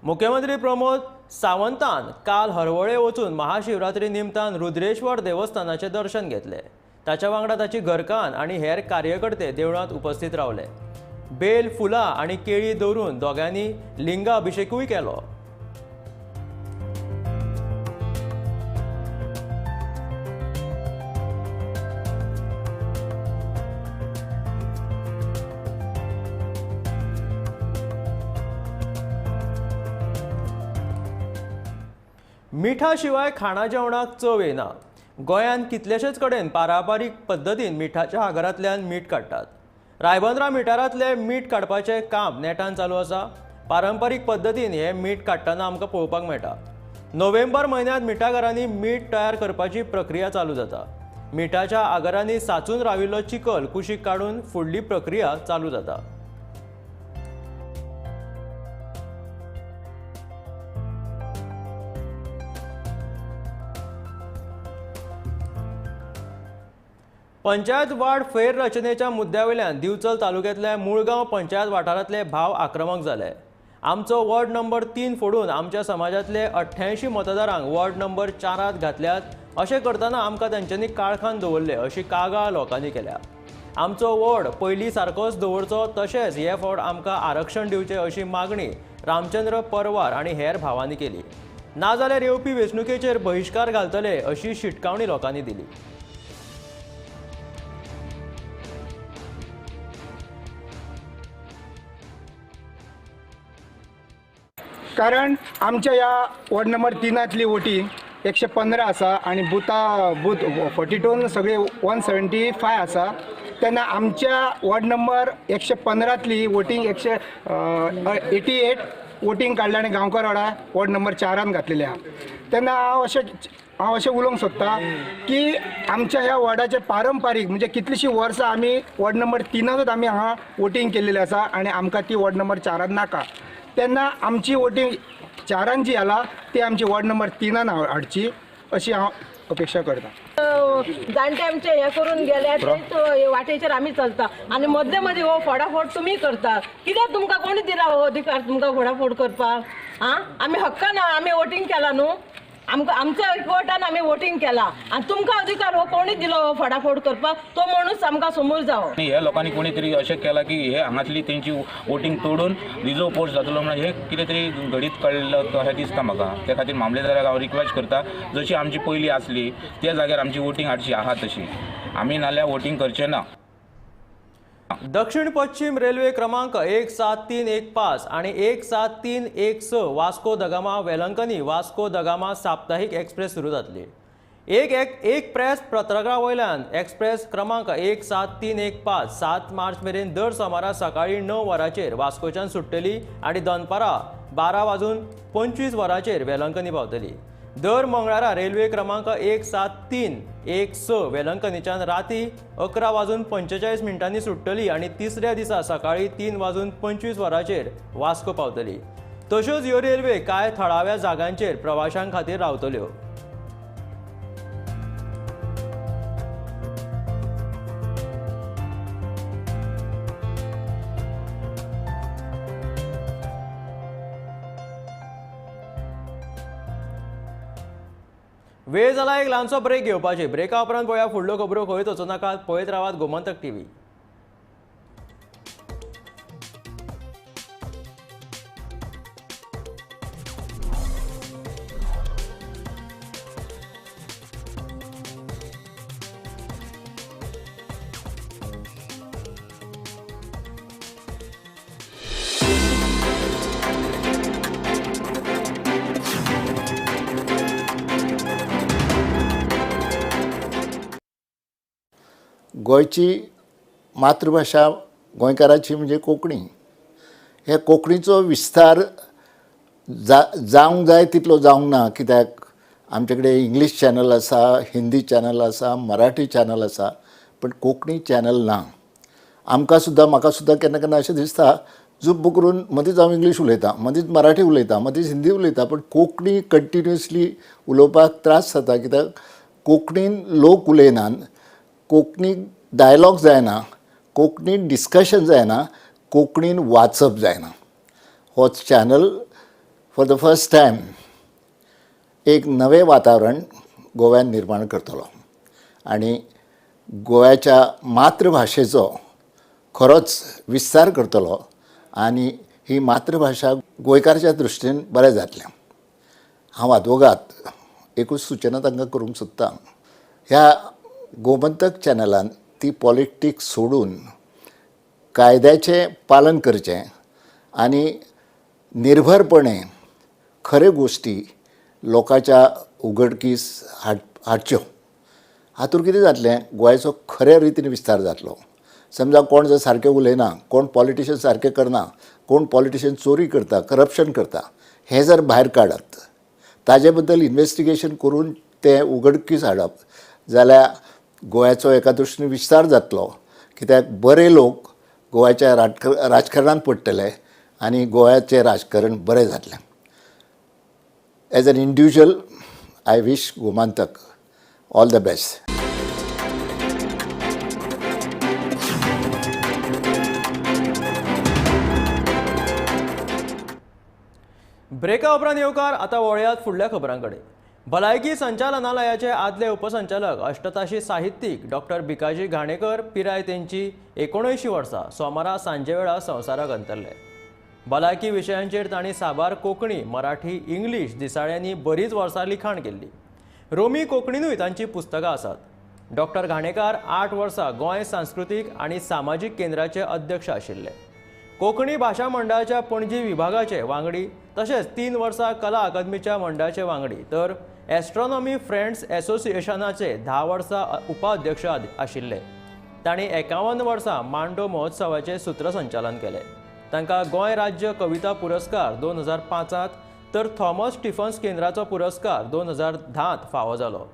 मुख्यमंत्री प्रमोद सावंतान काल हरवळे वचून महाशिवरात्री निमतान रुद्रेश्वर देवस्थानाचें दर्शन घेतलें. ताच्या वांगडा ताची घरकान्न आनी हेर कार्यकर्ते देवळांत उपस्थित रावले. बेल, फुलां आनी केळी दवरून दोगांनी लिंगाभिषेकूय केलो. मिठा शिवाय खाणा जेवणाक चव येना. गोंयांत कितलेशेच कडेन पारंपारीक पद्दतीन मिठाच्या आगारांतल्यान मीठ काडटात. रायबंद्रा मिठारांतलें मीठ काडपाचें काम नेटान चालू आसा. पारंपारीक पद्दतीन हें मीठ काडटना आमकां पळोवपाक मेळटा. नोव्हेंबर म्हयन्यांत मिठागरांनी मीठ तयार करपाची प्रक्रिया चालू जाता. मिठाच्या आगारांनी साचून राविल्लो चिखल कुशीक काडून फुडली प्रक्रिया चालू जाता. पंचायत वार्ड फेररचनेच्या मुद्द्यावेल्यान दिवचल तालुक्यांतल्या मुळगांव पंचायत वाठारांतले भाव आक्रमक जाले. आमचो वॉर्ड नंबर 3 फोडून आमच्या समाजांतले 88 मतदारांक वॉर्ड नंबर 4 घातल्यात. अशें करतना आमकां तांच्यांनी काळखान दवरले अशी कागाळ लोकांनी केल्या. आमचो वॉर्ड पयलीं सारकोच दवरचो, तशेंच हे फावट आमकां आरक्षण दिवचें अशी मागणी रामचंद्र परवार आनी हेर भावांनी केली. नाजाल्यार येवपी वेंचणुकेचेर बहिश्कार घालतले अशी शिटकावणी लोकांनी दिली. कारण आमच्या ह्या वॉर्ड नंबर 3तली वोटींग 115 आसा आनी बुथा बूथ 42 सगळे 175 आसा. तेन्ना आमच्या वॉर्ड नंबर 115तली वोटींग 188 वोटींग काडल्या आनी गांवकार वाडा वॉर्ड नंबर 4 घातलेले आहा. तेन्ना हांव अशें उलोवंक सोदता की आमच्या ह्या वॉर्डाचे पारंपारीक म्हणजे कितलींशीं वर्सां आमी वॉर्ड नंबर 3तूच आमी हांगा वोटींग केल्लेली आसा आनी आमकां ती वॉर्ड नंबर 4 नाका. तेन्ना आमची वोटींग 4 जी आला ती आमची वॉर्ड नंबर 3 हाडची अशी हांव अपेक्षा करता. जाणटे आमचे हे करून गेले ते वाटेचेर आमी चलता आनी मदले मदीं हो फोडाफोड तुमी करता. कित्याक तुमकां कोणी दिला हो अधिकार तुमकां फोडाफोड करपाक? आं, आमी हक्कान आमी वोटींग केला न्हू, आमकां आमच्या एकवटान आमी वोटींग केला आनी तुमकां अधिकार हो कोणी दिलो हो फोडाफोड करपाक? तो माणूस आमकां समोर जावो. आनी ह्या लोकांनी कोणी तरी अशें केलां की हे हांगातली तेंची वोटींग तोडून रिजर्व पोस्ट जातलो म्हणून हे कितें तरी घडीत कळ्ळें अशें दिसता म्हाका. त्या खातीर मामलेदाराक हांव रिक्वेस्ट करता, जशी आमची पयलीं आसली त्या जाग्यार आमची वोटींग हाडची आहा तशी, आमी नाल्यार वोटींग करचें ना. दक्षिण पश्चिम रेल्वे क्रमांक 17315 आणि 17316 Vasco da Gama Velankanni Vasco da Gama साप्ताहिक एक्सप्रेस सुरू जातली. एक प्रेस पत्रका वयल्यान एक्सप्रेस क्रमांक 17315 7 मार्च मेरेन दर सोमारा सकाळी 9 वरांचेर वास्कोच्यान सुट्टली आनी दनपारा 12:25 वरांचेर वेलंकनी पावतली. दर मंगळारा रेल्वे क्रमांक 17316 वेलंकनीच्यान राती 11:45 सुट्टली आनी तिसऱ्या दिसा सकाळी 3:25 वरांचेर वास्को पावतली. तश्योच ह्यो रेल्वे कांय थळाव्या जागांचेर प्रवाशां खातीर रावतल्यो. वेळ जाला एक ल्हानसो ब्रेक घेवपाची. ब्रेका उपरांत पळोवया फुडल्यो खबरो. खंयच वचूं नाकात, पळयत रावात गोमंतक टीव्ही. गोंयची मातृभाशा गोंयकाराची म्हणजे कोंकणी. हे कोंकणीचो विस्तार जावंक जाय तितलो जावंक ना, कित्याक आमचे कडेन इंग्लीश चॅनल आसा, हिंदी चॅनल आसा, मराठी चॅनल आसा, पण कोंकणी चॅनल ना. आमकां सुद्दां म्हाका सुद्दां केन्ना केन्ना अशें दिसता जुब्ब करून मदींच हांव इंग्लीश उलयतां, मदींच मराठी उलयतां, मदींच हिंदी उलयतां, पण कोंकणी कंटिन्युअसली उलोवपाक त्रास जाता, कित्याक कोंकणीन लोक उलयनात, कोंकणी डायलॉग जायना, कोंकणीन डिस्कशन जायना, कोंकणीन वाचप जायना. हो channel for the first time एक नवें वातावरण गोव्यान निर्माण करतलो आनी गोव्याच्या मातृभाशेचो खरोच विस्तार करतलो आनी ही मातृभाशा गोंयकाराच्या दृश्टीन बरें जातलें. हांव आदवोगाद एकूच सुचना तांकां करूंक सोदतां, ह्या गोमंतक चॅनलान ती पॉलिटिक्स सोडून कायद्याचें पालन करचें आनी निर्भरपणे खऱ्यो गोश्टी लोकांच्या उघडकीस हाडच्यो. हातूंत कितें जातलें, गोंयचो खऱ्या रितीन विस्तार जातलो. समजा कोण जर सारकें उलयना, कोण पॉलिटिशन सारकें करना, कोण पॉलिटिशन चोरी करता, करप्शन करता, हें जर भायर काडत ताजे बद्दल इन्वेस्टिगेशन करून तें उघडकीस हाडप जाल्यार गोव्याचो एका दृश्टीन विस्तार जातलो, कित्याक बरे लोक गोव्याच्या राजकारणांत पडटले आनी गोव्याचें राजकारण बरें जातलें. As an individual I wish Gomantak all the best. ब्रेका उपरांत येवकार. आतां वळयात फुडल्या खबरां कडेन. भलायकी संचालनालयाचे आदले उपसंचालक अष्टताशी साहित्यीक डॉक्टर भिकाजी घाणेकर पिराय तेंची 79 वर्सां सोमारा सांजे वेळार संवसाराक अंतरले. भलायकी विशयांचेर तांणी साबार कोंकणी, मराठी, इंग्लीश दिसाळ्यांनी बरीच वर्सां लिखाण केल्ली. रोमी कोंकणीनूय तांची पुस्तकां आसात. डॉक्टर घाणेकार 8 वर्सां गोंय सांस्कृतीक आनी सामाजीक केंद्राचे अध्यक्ष आशिल्ले. कोंकणी भाशा मंडळाच्या पणजी विभागाचे वांगडी तशेंच 3 वर्सां कला अकादमीच्या मंडळाचे वांगडी तर एस्ट्रॉनॉमी फ्रेंड्स एसोसिएशनाचे 10 वर्सां उपाध्यक्ष आशिल्ले. तांणी 51 वर्सां मांडो महोत्सवाचें सूत्रसंचालन केलें. तांकां गोंय राज्य कविता पुरस्कार 2005 तर थॉमस स्टिफन्स केंद्राचो पुरस्कार 2010 फावो जालो.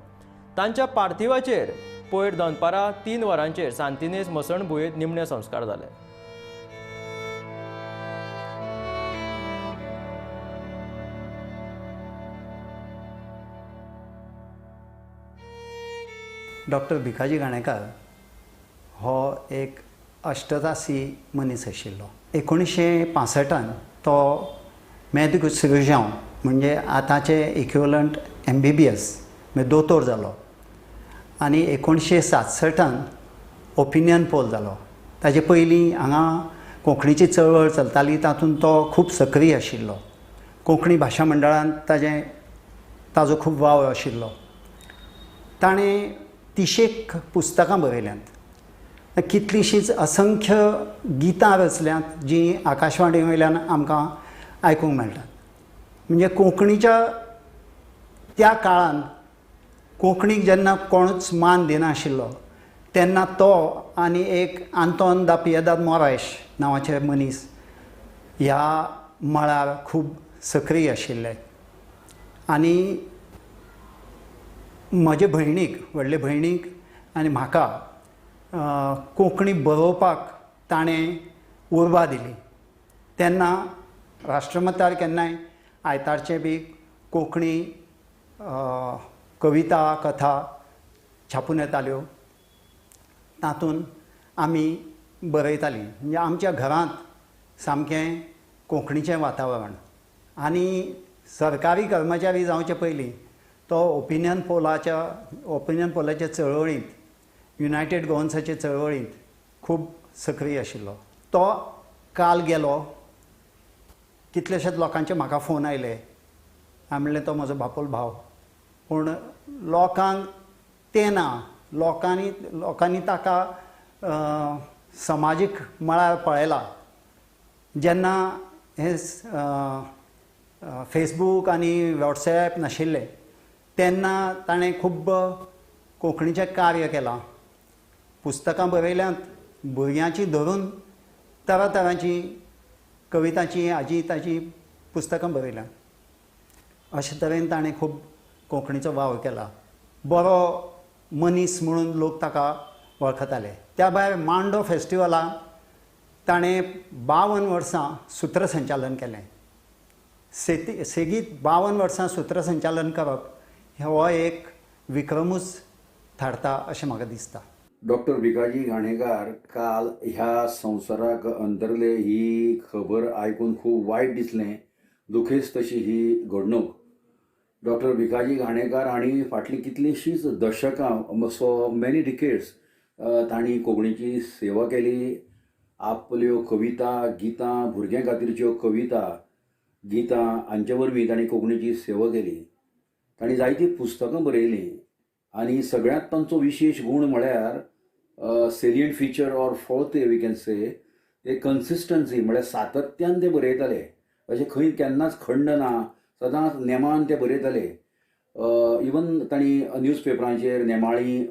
तांच्या पार्थिवाचेर पयर दनपारां 3 वरांचेर सांतिनेज मसणभुंयेंत निमणे संस्कार जाले. डॉक्टर भिकाजी घाणेकार हो एक अष्टतासी मनीस आशिल्लो. 1965 तो मेदिको सिरुज्यांव म्हणजे आतांचे इक्विवलंट MBBS म्हणजे दोतोर जालो आनी 1967 ओपिनियन पोल जालो. ताजे पयलीं हांगा कोंकणीची चळवळ चलताली, तातूंत तो खूब सक्रीय आशिल्लो. कोंकणी भाशा मंडळान ताजो खूब वावर आशिल्लो. ताणें 30 पुस्तकां बरयल्यांत, कितलींशींच असंख्य गितां रचल्यांत जीं आकाशवाणी वयल्यान आमकां आयकूंक मेळटात. म्हणजे कोंकणीच्या त्या काळान कोंकणीक जेन्ना कोणूच मान दिनाशिल्लो तेन्ना तो आनी एक आंतोन दा पियेदाद मोरायश नांवाचे मनीस ह्या मळार खूब सक्रीय आशिल्ले. आनी म्हजे भयणीक, व्हडले भयणीक आनी म्हाका कोंकणी बरोवपाक ताणें उर्बा दिली. तेन्ना राष्ट्रमतार केन्नाय आयतारचें बी कोंकणी कविता कथा छापून येताल्यो, तातूंत आमी बरयतालीं. म्हणजे आमच्या घरांत सामकें कोंकणीचें वातावरण. आनी सरकारी कर्मचारी जावचे पयलीं तो ओपिनियन पोलाच्या चळवळींत, युनायटेड गोवन्साचे चळवळींत खूब सक्रीय आशिल्लो. तो काल गेलो. कितलेशेच लोकांचे म्हाका फोन आयले. हांवें म्हणलें तो म्हजो बापोल भाव, पूण लोकांक तें ना. लोकांनी ताका समाजीक मळार पळयला. जेन्ना हे फेसबूक आनी वॉट्सएप नाशिल्ले तेन्ना ताणें खूब कोंकणीचें कार्य केलां. पुस्तकां बरयल्यांत, भुरग्यांची धरून तरातरांची कवितांची हाजी ताजी पुस्तकां बरयल्यांत. अशे तरेन ताणें खूब कोंकणीचो वावर केला. बरो मनीस म्हणून लोक ताका वळखताले. त्या भायर मांडो फेस्टिवलाक ताणें 52 वर्सां सूत्रसंचालन केलें. सेगीत 52 वर्सां सूत्रसंचालन करप हो एक विक्रमूच थारता अशें म्हाका दिसता. डॉक्टर भिकाजी घाणेकार काल ह्या संवसाराक अंतरले ही खबर आयकून खूब वायट दिसलें. दुखेस्त अशी ही घडणूक. डॉक्टर भिकाजी घाणेकार हांणी फाटलीं कितलींशींच दशकां, सो मेनी डिकेड्स तांणी कोंकणीची सेवा केली. आपल्यो कविता, गितां, भुरग्यां खातीरच्यो कविता, गितां हांचे वरवीं तांणी कोंकणीची सेवा केली. तांणी जायतीं पुस्तकां बरयलीं आनी सगळ्यांत तांचो विशेश गूण म्हळ्यार salient feature or forte we can say ते कन्सिस्टन्सी, म्हळ्यार सातत्यान ते बरयताले. अशें खंय केन्नाच खंड ना, सदांच नेमान ते बरयताले. इवन तांणी न्यूज पेपरांचेर, नेमाळीं,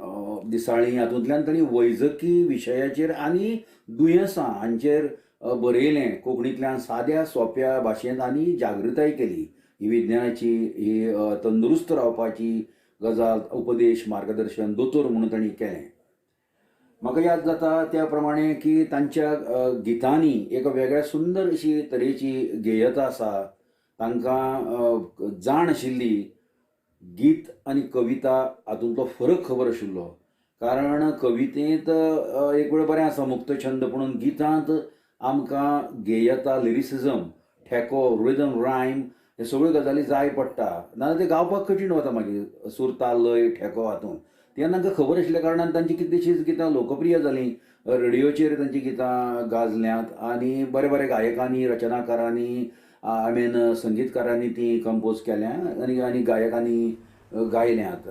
दिसाळीं हातूंतल्यान तांणी वैजकी विशयाचेर आनी दुयेंसां हांचेर बरयलें कोंकणींतल्यान साद्या सोंप्या भाशेंत आनी जागृताय केली. ही विज्ञानाची, ही तंदुरुस्त रावपाची गजाल, उपदेश, मार्गदर्शन दोतोर म्हणून तांणी केलें. म्हाका याद जाता त्या प्रमाणे की तांच्या गितांनी एक वेगळ्या सुंदर अशी तरेची गेयता आसा. तांकां जाण आशिल्ली गीत आनी कविता हातूंतलो फरक खबर आशिल्लो. कारण कवितेंत एक वेळ बरें आसा मुक्त छंद, पुणून गितांत आमकां गेयता, लिरिसिजम, ठेको, रिदम, रायम हे सगळ्यो गजाली जाय पडटा. नाजाल्यार ते गावपाक कठीण वता मागीर सूर, ताल, लय, ठेको हातूंत. तेन्ना तांकां खबर आशिल्ल्या कारणान तांची कितलींशींच गितां लोकप्रिय जालीं. रेडियोचेर तांचीं गितां गाजल्यांत आनी बरे बरे गायकांनी, रचनाकारांनी, I mean संगीतकारांनी ती कंपोज केल्या आनी आनी गायकांनी गायल्यांत.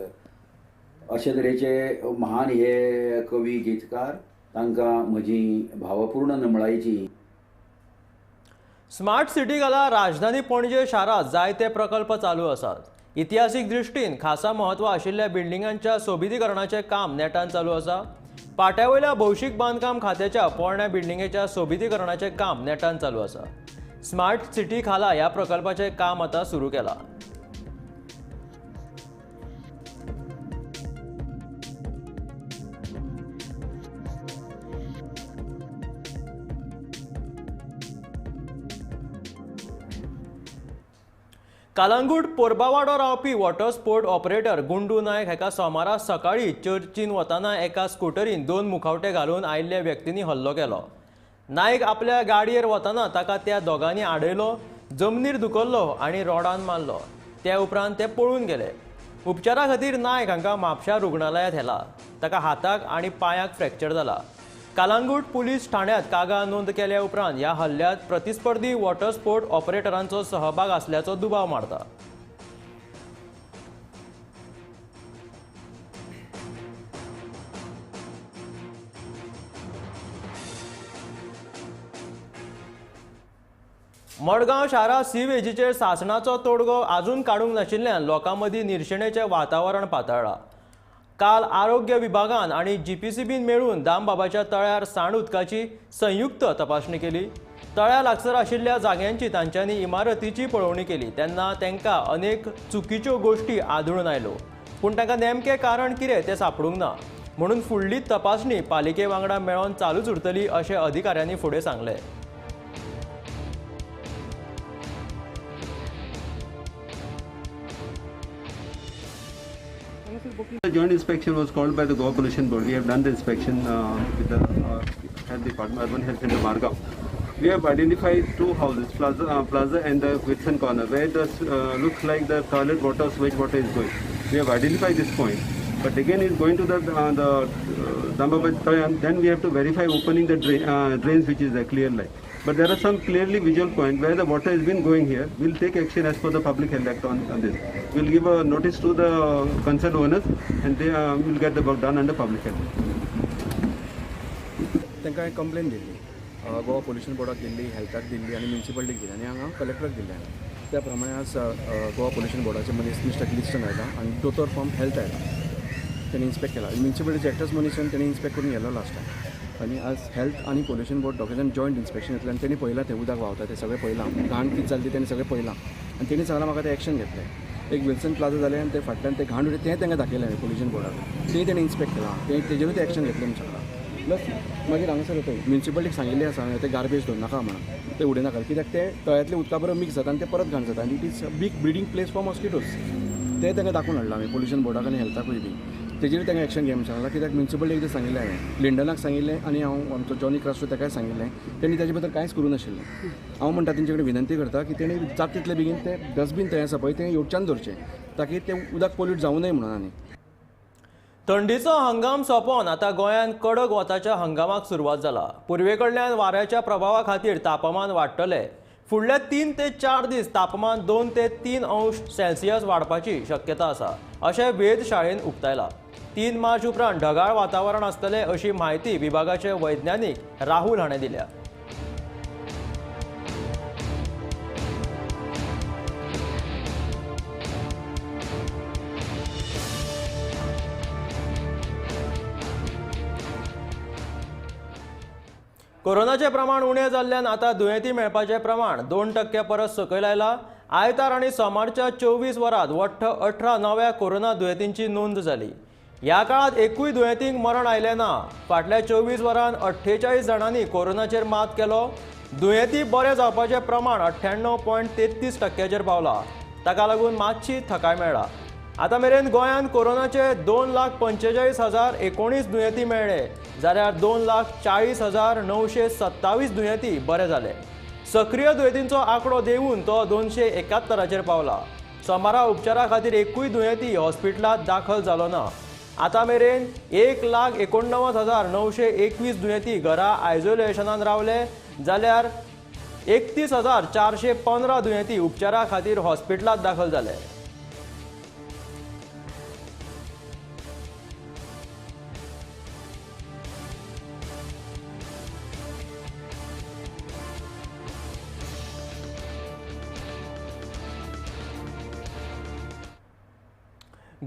अशे तरेचे महान हे कवी गीतकार, तांकां म्हजी भावपूर्ण नमळायेची. स्मार्ट सिटी खाला राजधानी पणजे शारांत जायते प्रकल्प चालू आसात. इतिहासीक दृश्टीन खासा म्हत्व आशिल्ल्या बिल्डिंगांच्या सोबितीकरणाचें काम नेटान चालू आसा. पाट्यावयल्या भौशीक बांदकाम खात्याच्या पोरण्या बिल्डिंगेच्या सोबितीकरणाचें काम नेटान चालू आसा. स्मार्ट सिटी खाला ह्या प्रकल्पाचें काम आतां सुरू केलां. कालांगूट पोरबावाडो रावपी water sport operator Gundu Naik हाका सोमारा सकाळीं चर्चीन वतना एका स्कुटरीन 2 मुखावटे घालून आयिल्ल्या व्यक्तींनी हल्लो केलो. नायक आपल्या गाडयेर वतना ताका त्या दोगांनी आडयलो, जमनीर धुकल्लो आनी रोडान मारलो. त्या उपरांत ते पळून गेले. उपचारा खातीर नायक हांकां म्हापशा रुग्णालयांत व्हेला. ताका हाताक आनी पांयाक फ्रॅक्चर जाला. कालांगूट पुलीस ठाण्यांत कागाळ नोंद केल्या उपरांत ह्या हल्ल्यांत प्रतिस्पर्धी वॉटर स्पोर्ट ऑपरेटरांचो सहभाग आसल्याचो दुबाव मारता. मडगांव शारांत सिवेजीचेर सासणाचो तोडगो आजून काडूंक नाशिल्ल्यान लोकां मदीं निर्शेणेचें वातावरण पातळ्ळां. काल आरोग्य विभागान आनी जीपीसीबीन मेळून दामबाबाच्या तळ्यार सांड उदकाची संयुक्त तपासणी केली. तळ्या लागसर आशिल्ल्या जाग्यांची तांच्यांनी इमारतीची पळोवणी केली तेन्ना तांकां अनेक चुकीच्यो गोश्टी आदळून आयल्यो, पूण तांकां नेमकें कारण कितें तें सांपडूंक ना. म्हणून फुडली तपासणी पालिके वांगडा मेळोन चालूच उरतली अशें अधिकाऱ्यांनी फुडें सांगलें. The joint inspection was called by the Goa Pollution Board. We have done the inspection with the Health Department, Urban Health Center, Margao. We have identified 2 houses, Plaza and the Wilson Corner, where the looks like the toilet water, sewage water is going. We have identified this point, but again it's going to the Dambaba, then we have to verify opening the drains, which is a clear line. But there are some clearly visual point where the water has been going here. We'll take action as per the Public Health Act on this. We'll give a notice to the concerned owners and they will get the work done under Public Health. तांकां complain दिल्ली, Goa pollution बोर्डाक दिल्ली, हेल्थाक दिल्ली आनी म्युनिसिपालिटीक दिल्ली आनी हांगा कलेक्टराक दिल्ली. त्या प्रमाणे आज Goa pollution बोर्डाचे मनीस mister ग्लिस्टन आयला आनी दोतोर फ्रॉम हेल्थ आयला, तेणी इन्स्पेक्ट केला. म्युनिसिपालिटीचे एकटोच मनीस येवन तेणी इन्स्पेक्ट करून गेलो लास्ट टायम. आनी आज हेल्थ आनी पोल्युशन बोर्ड दोगांय जाण जॉयंट इन्स्पेक्शन येतलें आनी तेणी पळयलां तें उदक व्हांवता तें सगळें पळयलां, घाण कितें जाली तेणी सगळें पळयलां आनी तेणी सांगलां म्हाका तें एक्शन घेतलें. एक विल्सन प्लाझा जालें आनी ते फाटल्यान ते घाण उडयलें तें तांकां दाखयलें हांवें पोल्युशन बोर्डाक, तें तेणी इन्स्पेक्ट केलां, तें तेजेरूय तें एक्शन घेतलें म्हूण सांगलां. प्लस मागीर हांगासर थंय म्युनिसिपालिटीक सांगिल्लें आसा हांवें तें गार्बेज दवरनाका म्हणून, तें उडयनाका कित्याक तें तळ्यांतलें उदका बरोबर मिक्स जाता आनी तें परत घाण जाता आनी it is a big breeding place for mosquitoes. तें तांकां दाखोवन हाडलां हांवें पोल्युशन बोर्डाक आनी हेल्थाकूय बी तेजेर तांकां एक्शन घे म्हूण सांगलां. कित्याक म्युनिसिपालिटीक एकदां सांगिल्लें हांवें, लिंडनाक सांगिल्लें आनी हांव आमचो जॉनी क्रास्टो ताकाय सांगिल्लें, तेणी ताजे बद्दल कांयच करूं नाशिल्लें. हांव म्हणटा तेंचे कडेन विनंती करता की तेणी जाता तितले बेगीन तें डस्टबीन थंय आसा पळय तें येवच्यान दवरचें ताकी तें उदक पोल्यूट जावं नये म्हणून. आनी थंडीचो हंगाम सोंपोवन आतां गोंयांत कडक वताच्या हंगामाक सुरवात जाला. पुर्वे कडल्यान वाऱ्याच्या प्रभावा खातीर तापमान वाडटलें. फुडले 3 ते 4 दीस तापमान 2 ते 3 अंश सेल्सियस वाडपाची शक्यता आसा अशें वेधशाळेन उक्तायलां. 3 मार्च उपरांत ढगाळ वातावरण आसतलें अशी म्हायती विभागाचे वैज्ञानिक राहुल हाणें दिल्या. कोरोनाचें प्रमाण उणें जाल्ल्यान आतां दुयेंती मेळपाचें प्रमाण 2% परस सकयल आयलां. आयतार आनी सोमारच्या 24 वरांत वट्ट 18 नव्या कोरोना दुयेंतींची नोंद जाली. ह्या काळांत एकूय दुयेंतींक मरण आयलें ना. फाटल्या 24 वरांत 48 जाणांनी कोरोनाचेर मात केलो. दुयेंती बरे जावपाचें प्रमाण 98.33% पावलां. ताका लागून मातशी थकाय मेळ्ळा. आतां मेरेन गोंयांत कोरोनाचे 2,45,019 दुयेंती मेळ्ळे जाल्यार 2,40,927 दुयेंती बरे जाले. सक्रीय दुयेंतींचो आंकडो देंवून तो 271 पावला. सोमारा उपचारा खातीर एकूय दुयेंती हॉस्पिटलांत दाखल जालो ना. आतां मेरेन 1,89,921 दुयेंती घरा आयसोलेशनान रावले जाल्यार 31,415 दुयेंती उपचारा खातीर हॉस्पिटलांत दाखल जाले.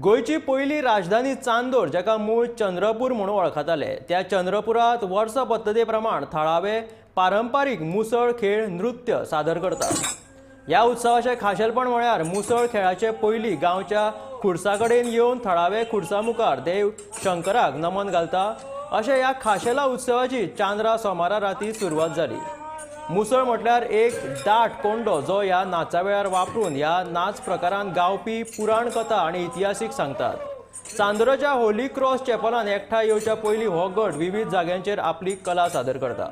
गोंयची पयली राजधानी चांदोर, जाका मूळ चंद्रपूर म्हणून वळखताले, त्या चंद्रपुरात वर्स पद्दती प्रमाण थळावे पारंपारीक मुसळ खेळ नृत्य सादर करतात. ह्या उत्सवाचें खाशेलपण म्हळ्यार मुसळ खेळाचे पयलीं गांवच्या खुर्सा कडेन येवन थळावे खुर्सा मुखार देव शंकराक नमन घालता. अशें ह्या खाशेल्या उत्सवाची चांद्रा सोमारा राती सुरवात जाली. मुसळ म्हटल्यार एक दाट कोंडो जो ह्या नाचा वेळार वापरून ह्या नाच प्रकारान गावपी पुराण कथा आनी इतिहासीक सांगतात. चांदोराच्या होली क्रॉस चॅपलान एकठांय येवच्या पयलीं हो गट विविध जाग्यांचेर आपली कला सादर करता.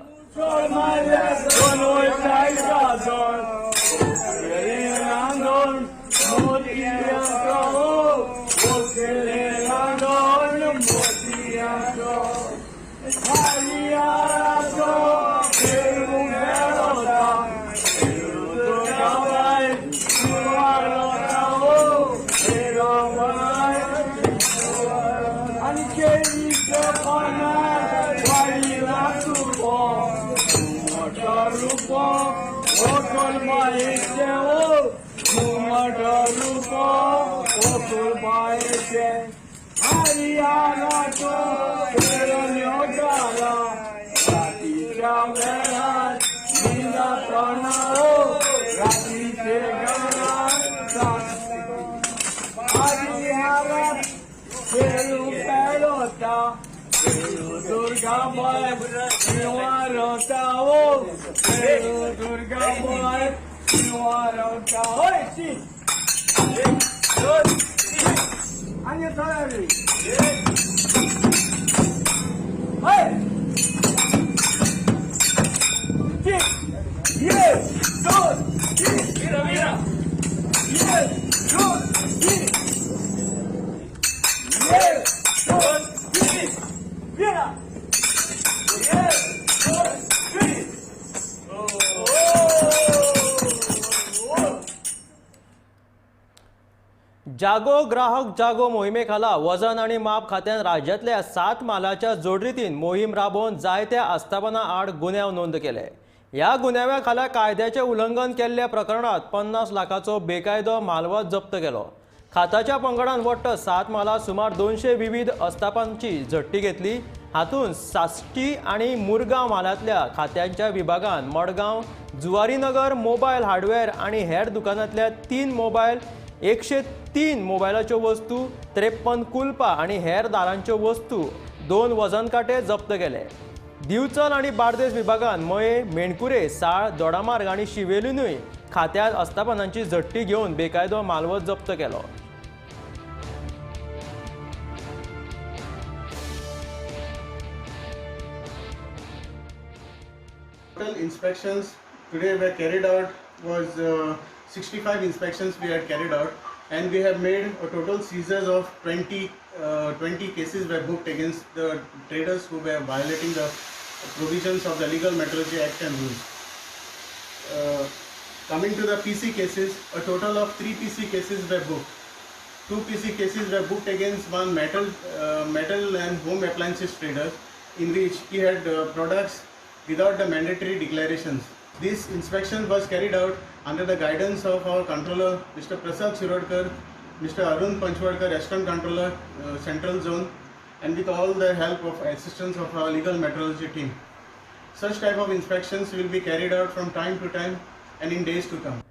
जागो ग्राहक जागो मोहिमे खाला वजन आनी माप खात्यान राज्यांतल्या 7 मालाच्या जोडरीतीन मोहीम राबोवन जायत्या आस्थापनां आड गुन्यांव नोंद केले. ह्या गुन्यांवा खाला कायद्याचें उल्लंघन केल्ल्या प्रकरणांत 50 लाखाचो बेकायदो मालवत जप्त केलो. खात्याच्या पंगडान वट्ट 7 मालात सुमार 200 विविध आस्थापनांची झडटी घेतली. हातूंत साश्टी आनी मुरगांव म्हालांतल्या खात्यांच्या विभागान मडगांव, जुवारीनगर मोबायल हार्डवेअर आनी हेर दुकानांतल्या 3 मोबायल, 103 मोबायलाच्यो वस्तू, 53 कुलपां आनी हेर दारांच्यो वस्तू, 2 वजन कांटे जप्त केले. दिवचल आनी बार्देस विभागान मये, मेणकुरे, साळ, दोडामार्ग आनी शिवेलीनूय खात्यात आस्थापनांची झडटी घेवन बेकायदो मालवत जप्त केलो. Total inspections today were carried out was 65 inspections we had carried out, and we have made a total seizures of 20 cases were booked against the traders who were violating the provisions of the Legal Metrology Act and rules. Coming to the PC cases, a total of 3 PC cases were booked. 2 PC cases were booked against one metal and home appliances traders, in which he had products without the mandatory declarations. This inspection was carried out under the guidance of our controller, Mr. Prasad Shirodkar, Mr. Arun Panchwadkar, Assistant Controller, Central Zone, and with all the help of assistance of our legal metrology team. Such type of inspections will be carried out from time to time and in days to come.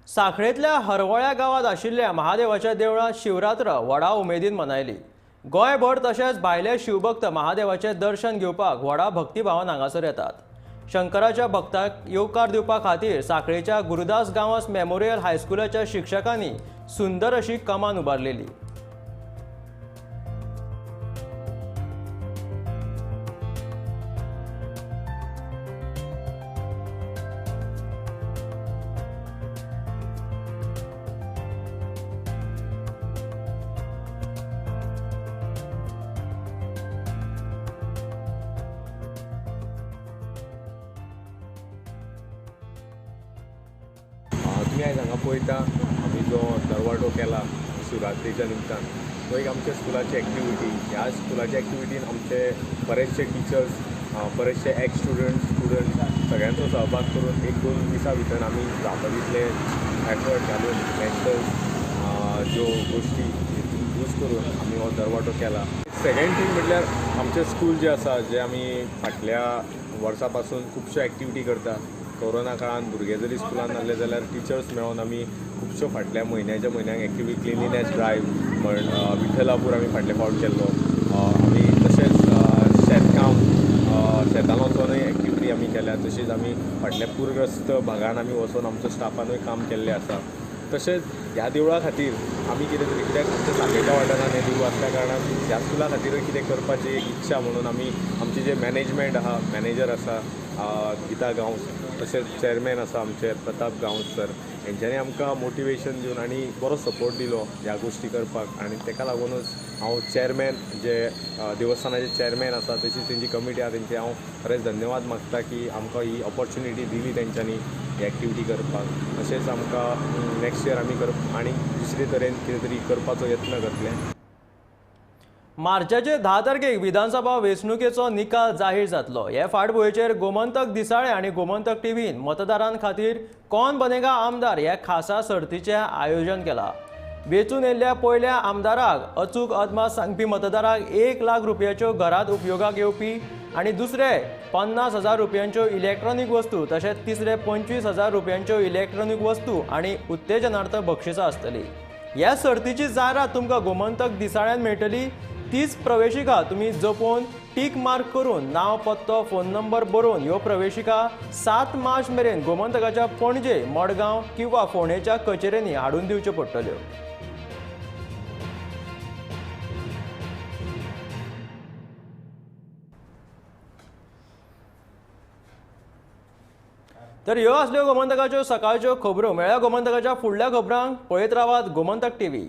साखळेंतल्या हरवळ्या गांवांत आशिल्ल्या महादेवाच्या देवळांत शिवरात्र व्हडा उमेदीन मनयली. गोंयभर तशेंच भायले शिवभक्त महादेवाचें दर्शन घेवपाक व्हडा भक्तिभावान हांगासर येतात. शंकराच्या भक्तांक येवकार दिवपा खातीर साखळेच्या गुरुदास गांवस मेमोरियल हायस्कुलाच्या शिक्षकांनी सुंदर अशी कमान उबारलेली. तुमी आयज हांगा पळयता आमी जो दरवाडो केला शिवरात्रेच्या निमतान, तो एक आमच्या स्कुलाची एक्टिविटी. ह्या स्कुलाच्या एक्टिविटीन आमचे बरेचशे टिचर्स, बरेचशे एक्स स्टुडंट, स्टुडंट सगळ्यांचो सहभाग करून 1-2 दिसां भितर आमी जाता तितले एफर्ट घालून मेंटल ज्यो गोश्टी दुरुस्त रिक्वेस्ट करून आमी हो दरवाटो केला. सेकंड थींग म्हटल्यार आमचें स्कूल जें आसा, जें आमी फाटल्या वर्सा पासून खुबश्यो एक्टिविटी करता. कोरोना काळान भुरगे जरी स्कुलान नासले जाल्यार टिचर्स मेळोन आमी खुबश्यो फाटल्या म्हयन्याच्या म्हयन्याक एक्टिविटी, क्लिनलीनेस ड्रायव्ह म्हण विठ्ठलापूर आमी फाटले फावट केल्लो. आमी तशेंच शेतकाम, शेतान वचोनूय एक्टिविटी आमी केल्या. तशीच आमी फाटल्या पूरग्रस्त भागान आमी वचोन आमच्या स्टाफानूय काम केल्लें आसा. तशेंच ह्या देवळा खातीर आमी कितें तरी, कित्याक आमच्या सांगेच्या वाठारान हें देवूळ आसल्या कारणान ह्या स्कुला खातीरूय कितें करपाची एक इच्छा म्हणून आमी आमची जे मॅनेजमेंट आहा, मॅनेजर आसा गीता गांवस, तशेंच चॅरमॅन आसा आमचे प्रताप गांवस सर, हेंच्यांनी आमकां मोटिवेशन दिवन आनी बरो सपोर्ट दिलो ह्या गोश्टी करपाक. आनी तेका लागुनूच हांव चॅरमॅन जे देवस्थानाचे चॅरमॅन आसा तशीच तेंची कमिटी आसा तेंचे हांव खरेंच धन्यवाद मागता की आमकां ही ऑपॉर्च्युनिटी दिली तेंच्यांनी ही एक्टिविटी करपाक. तशेंच आमकां नेक्स्ट इयर आमी आनी दुसरे तरेन कितें तरी करपाचो यत्न करतले. मार्चाचे 10 तारखेक विधानसभा वेंचणुकेचो निकाल जाहीर जातलो. हे फाटभुंयेचेर गोमंतक दिसाळें आनी गोमंतक टीव्हीन मतदारां खातीर कोण बनेगा आमदार ह्या खासा सर्तीचें आयोजन केलां. वेंचून येयल्ल्या पयल्या आमदाराक अचूक अदमास सांगपी मतदाराक 1 लाख रुपयाच्यो घरांत उपयोगाक येवपी आनी दुसरे 50,000 रुपयांच्यो इलेक्ट्रॉनीक वस्तू, तशेंच तिसरे 25,000 रुपयांच्यो इलेक्ट्रॉनीक वस्तू आनी उत्तेजनार्थ बक्षिसां आसतली. ह्या सर्तीची जायरात तुमकां गोमंतक दिसाळ्यान मेळटली. तीच प्रवेशिका तुमी जपोवन टीक मार्क करून नांव, पत्तो, फोन नंबर बरोवन ह्यो प्रवेशिका 7 मार्च मेरेन गोमंतकाच्या पणजे, मडगांव किंवा फोंडेच्या कचेरेंनी हाडून दिवच्यो पडटल्यो. तर ह्यो आसल्यो गोमंतकाच्यो सकाळच्यो खबरो. मेळ्ळ्या गोमंतकाच्या फुडल्या खबरांक पळयत रावात गोमंतक टीव्ही.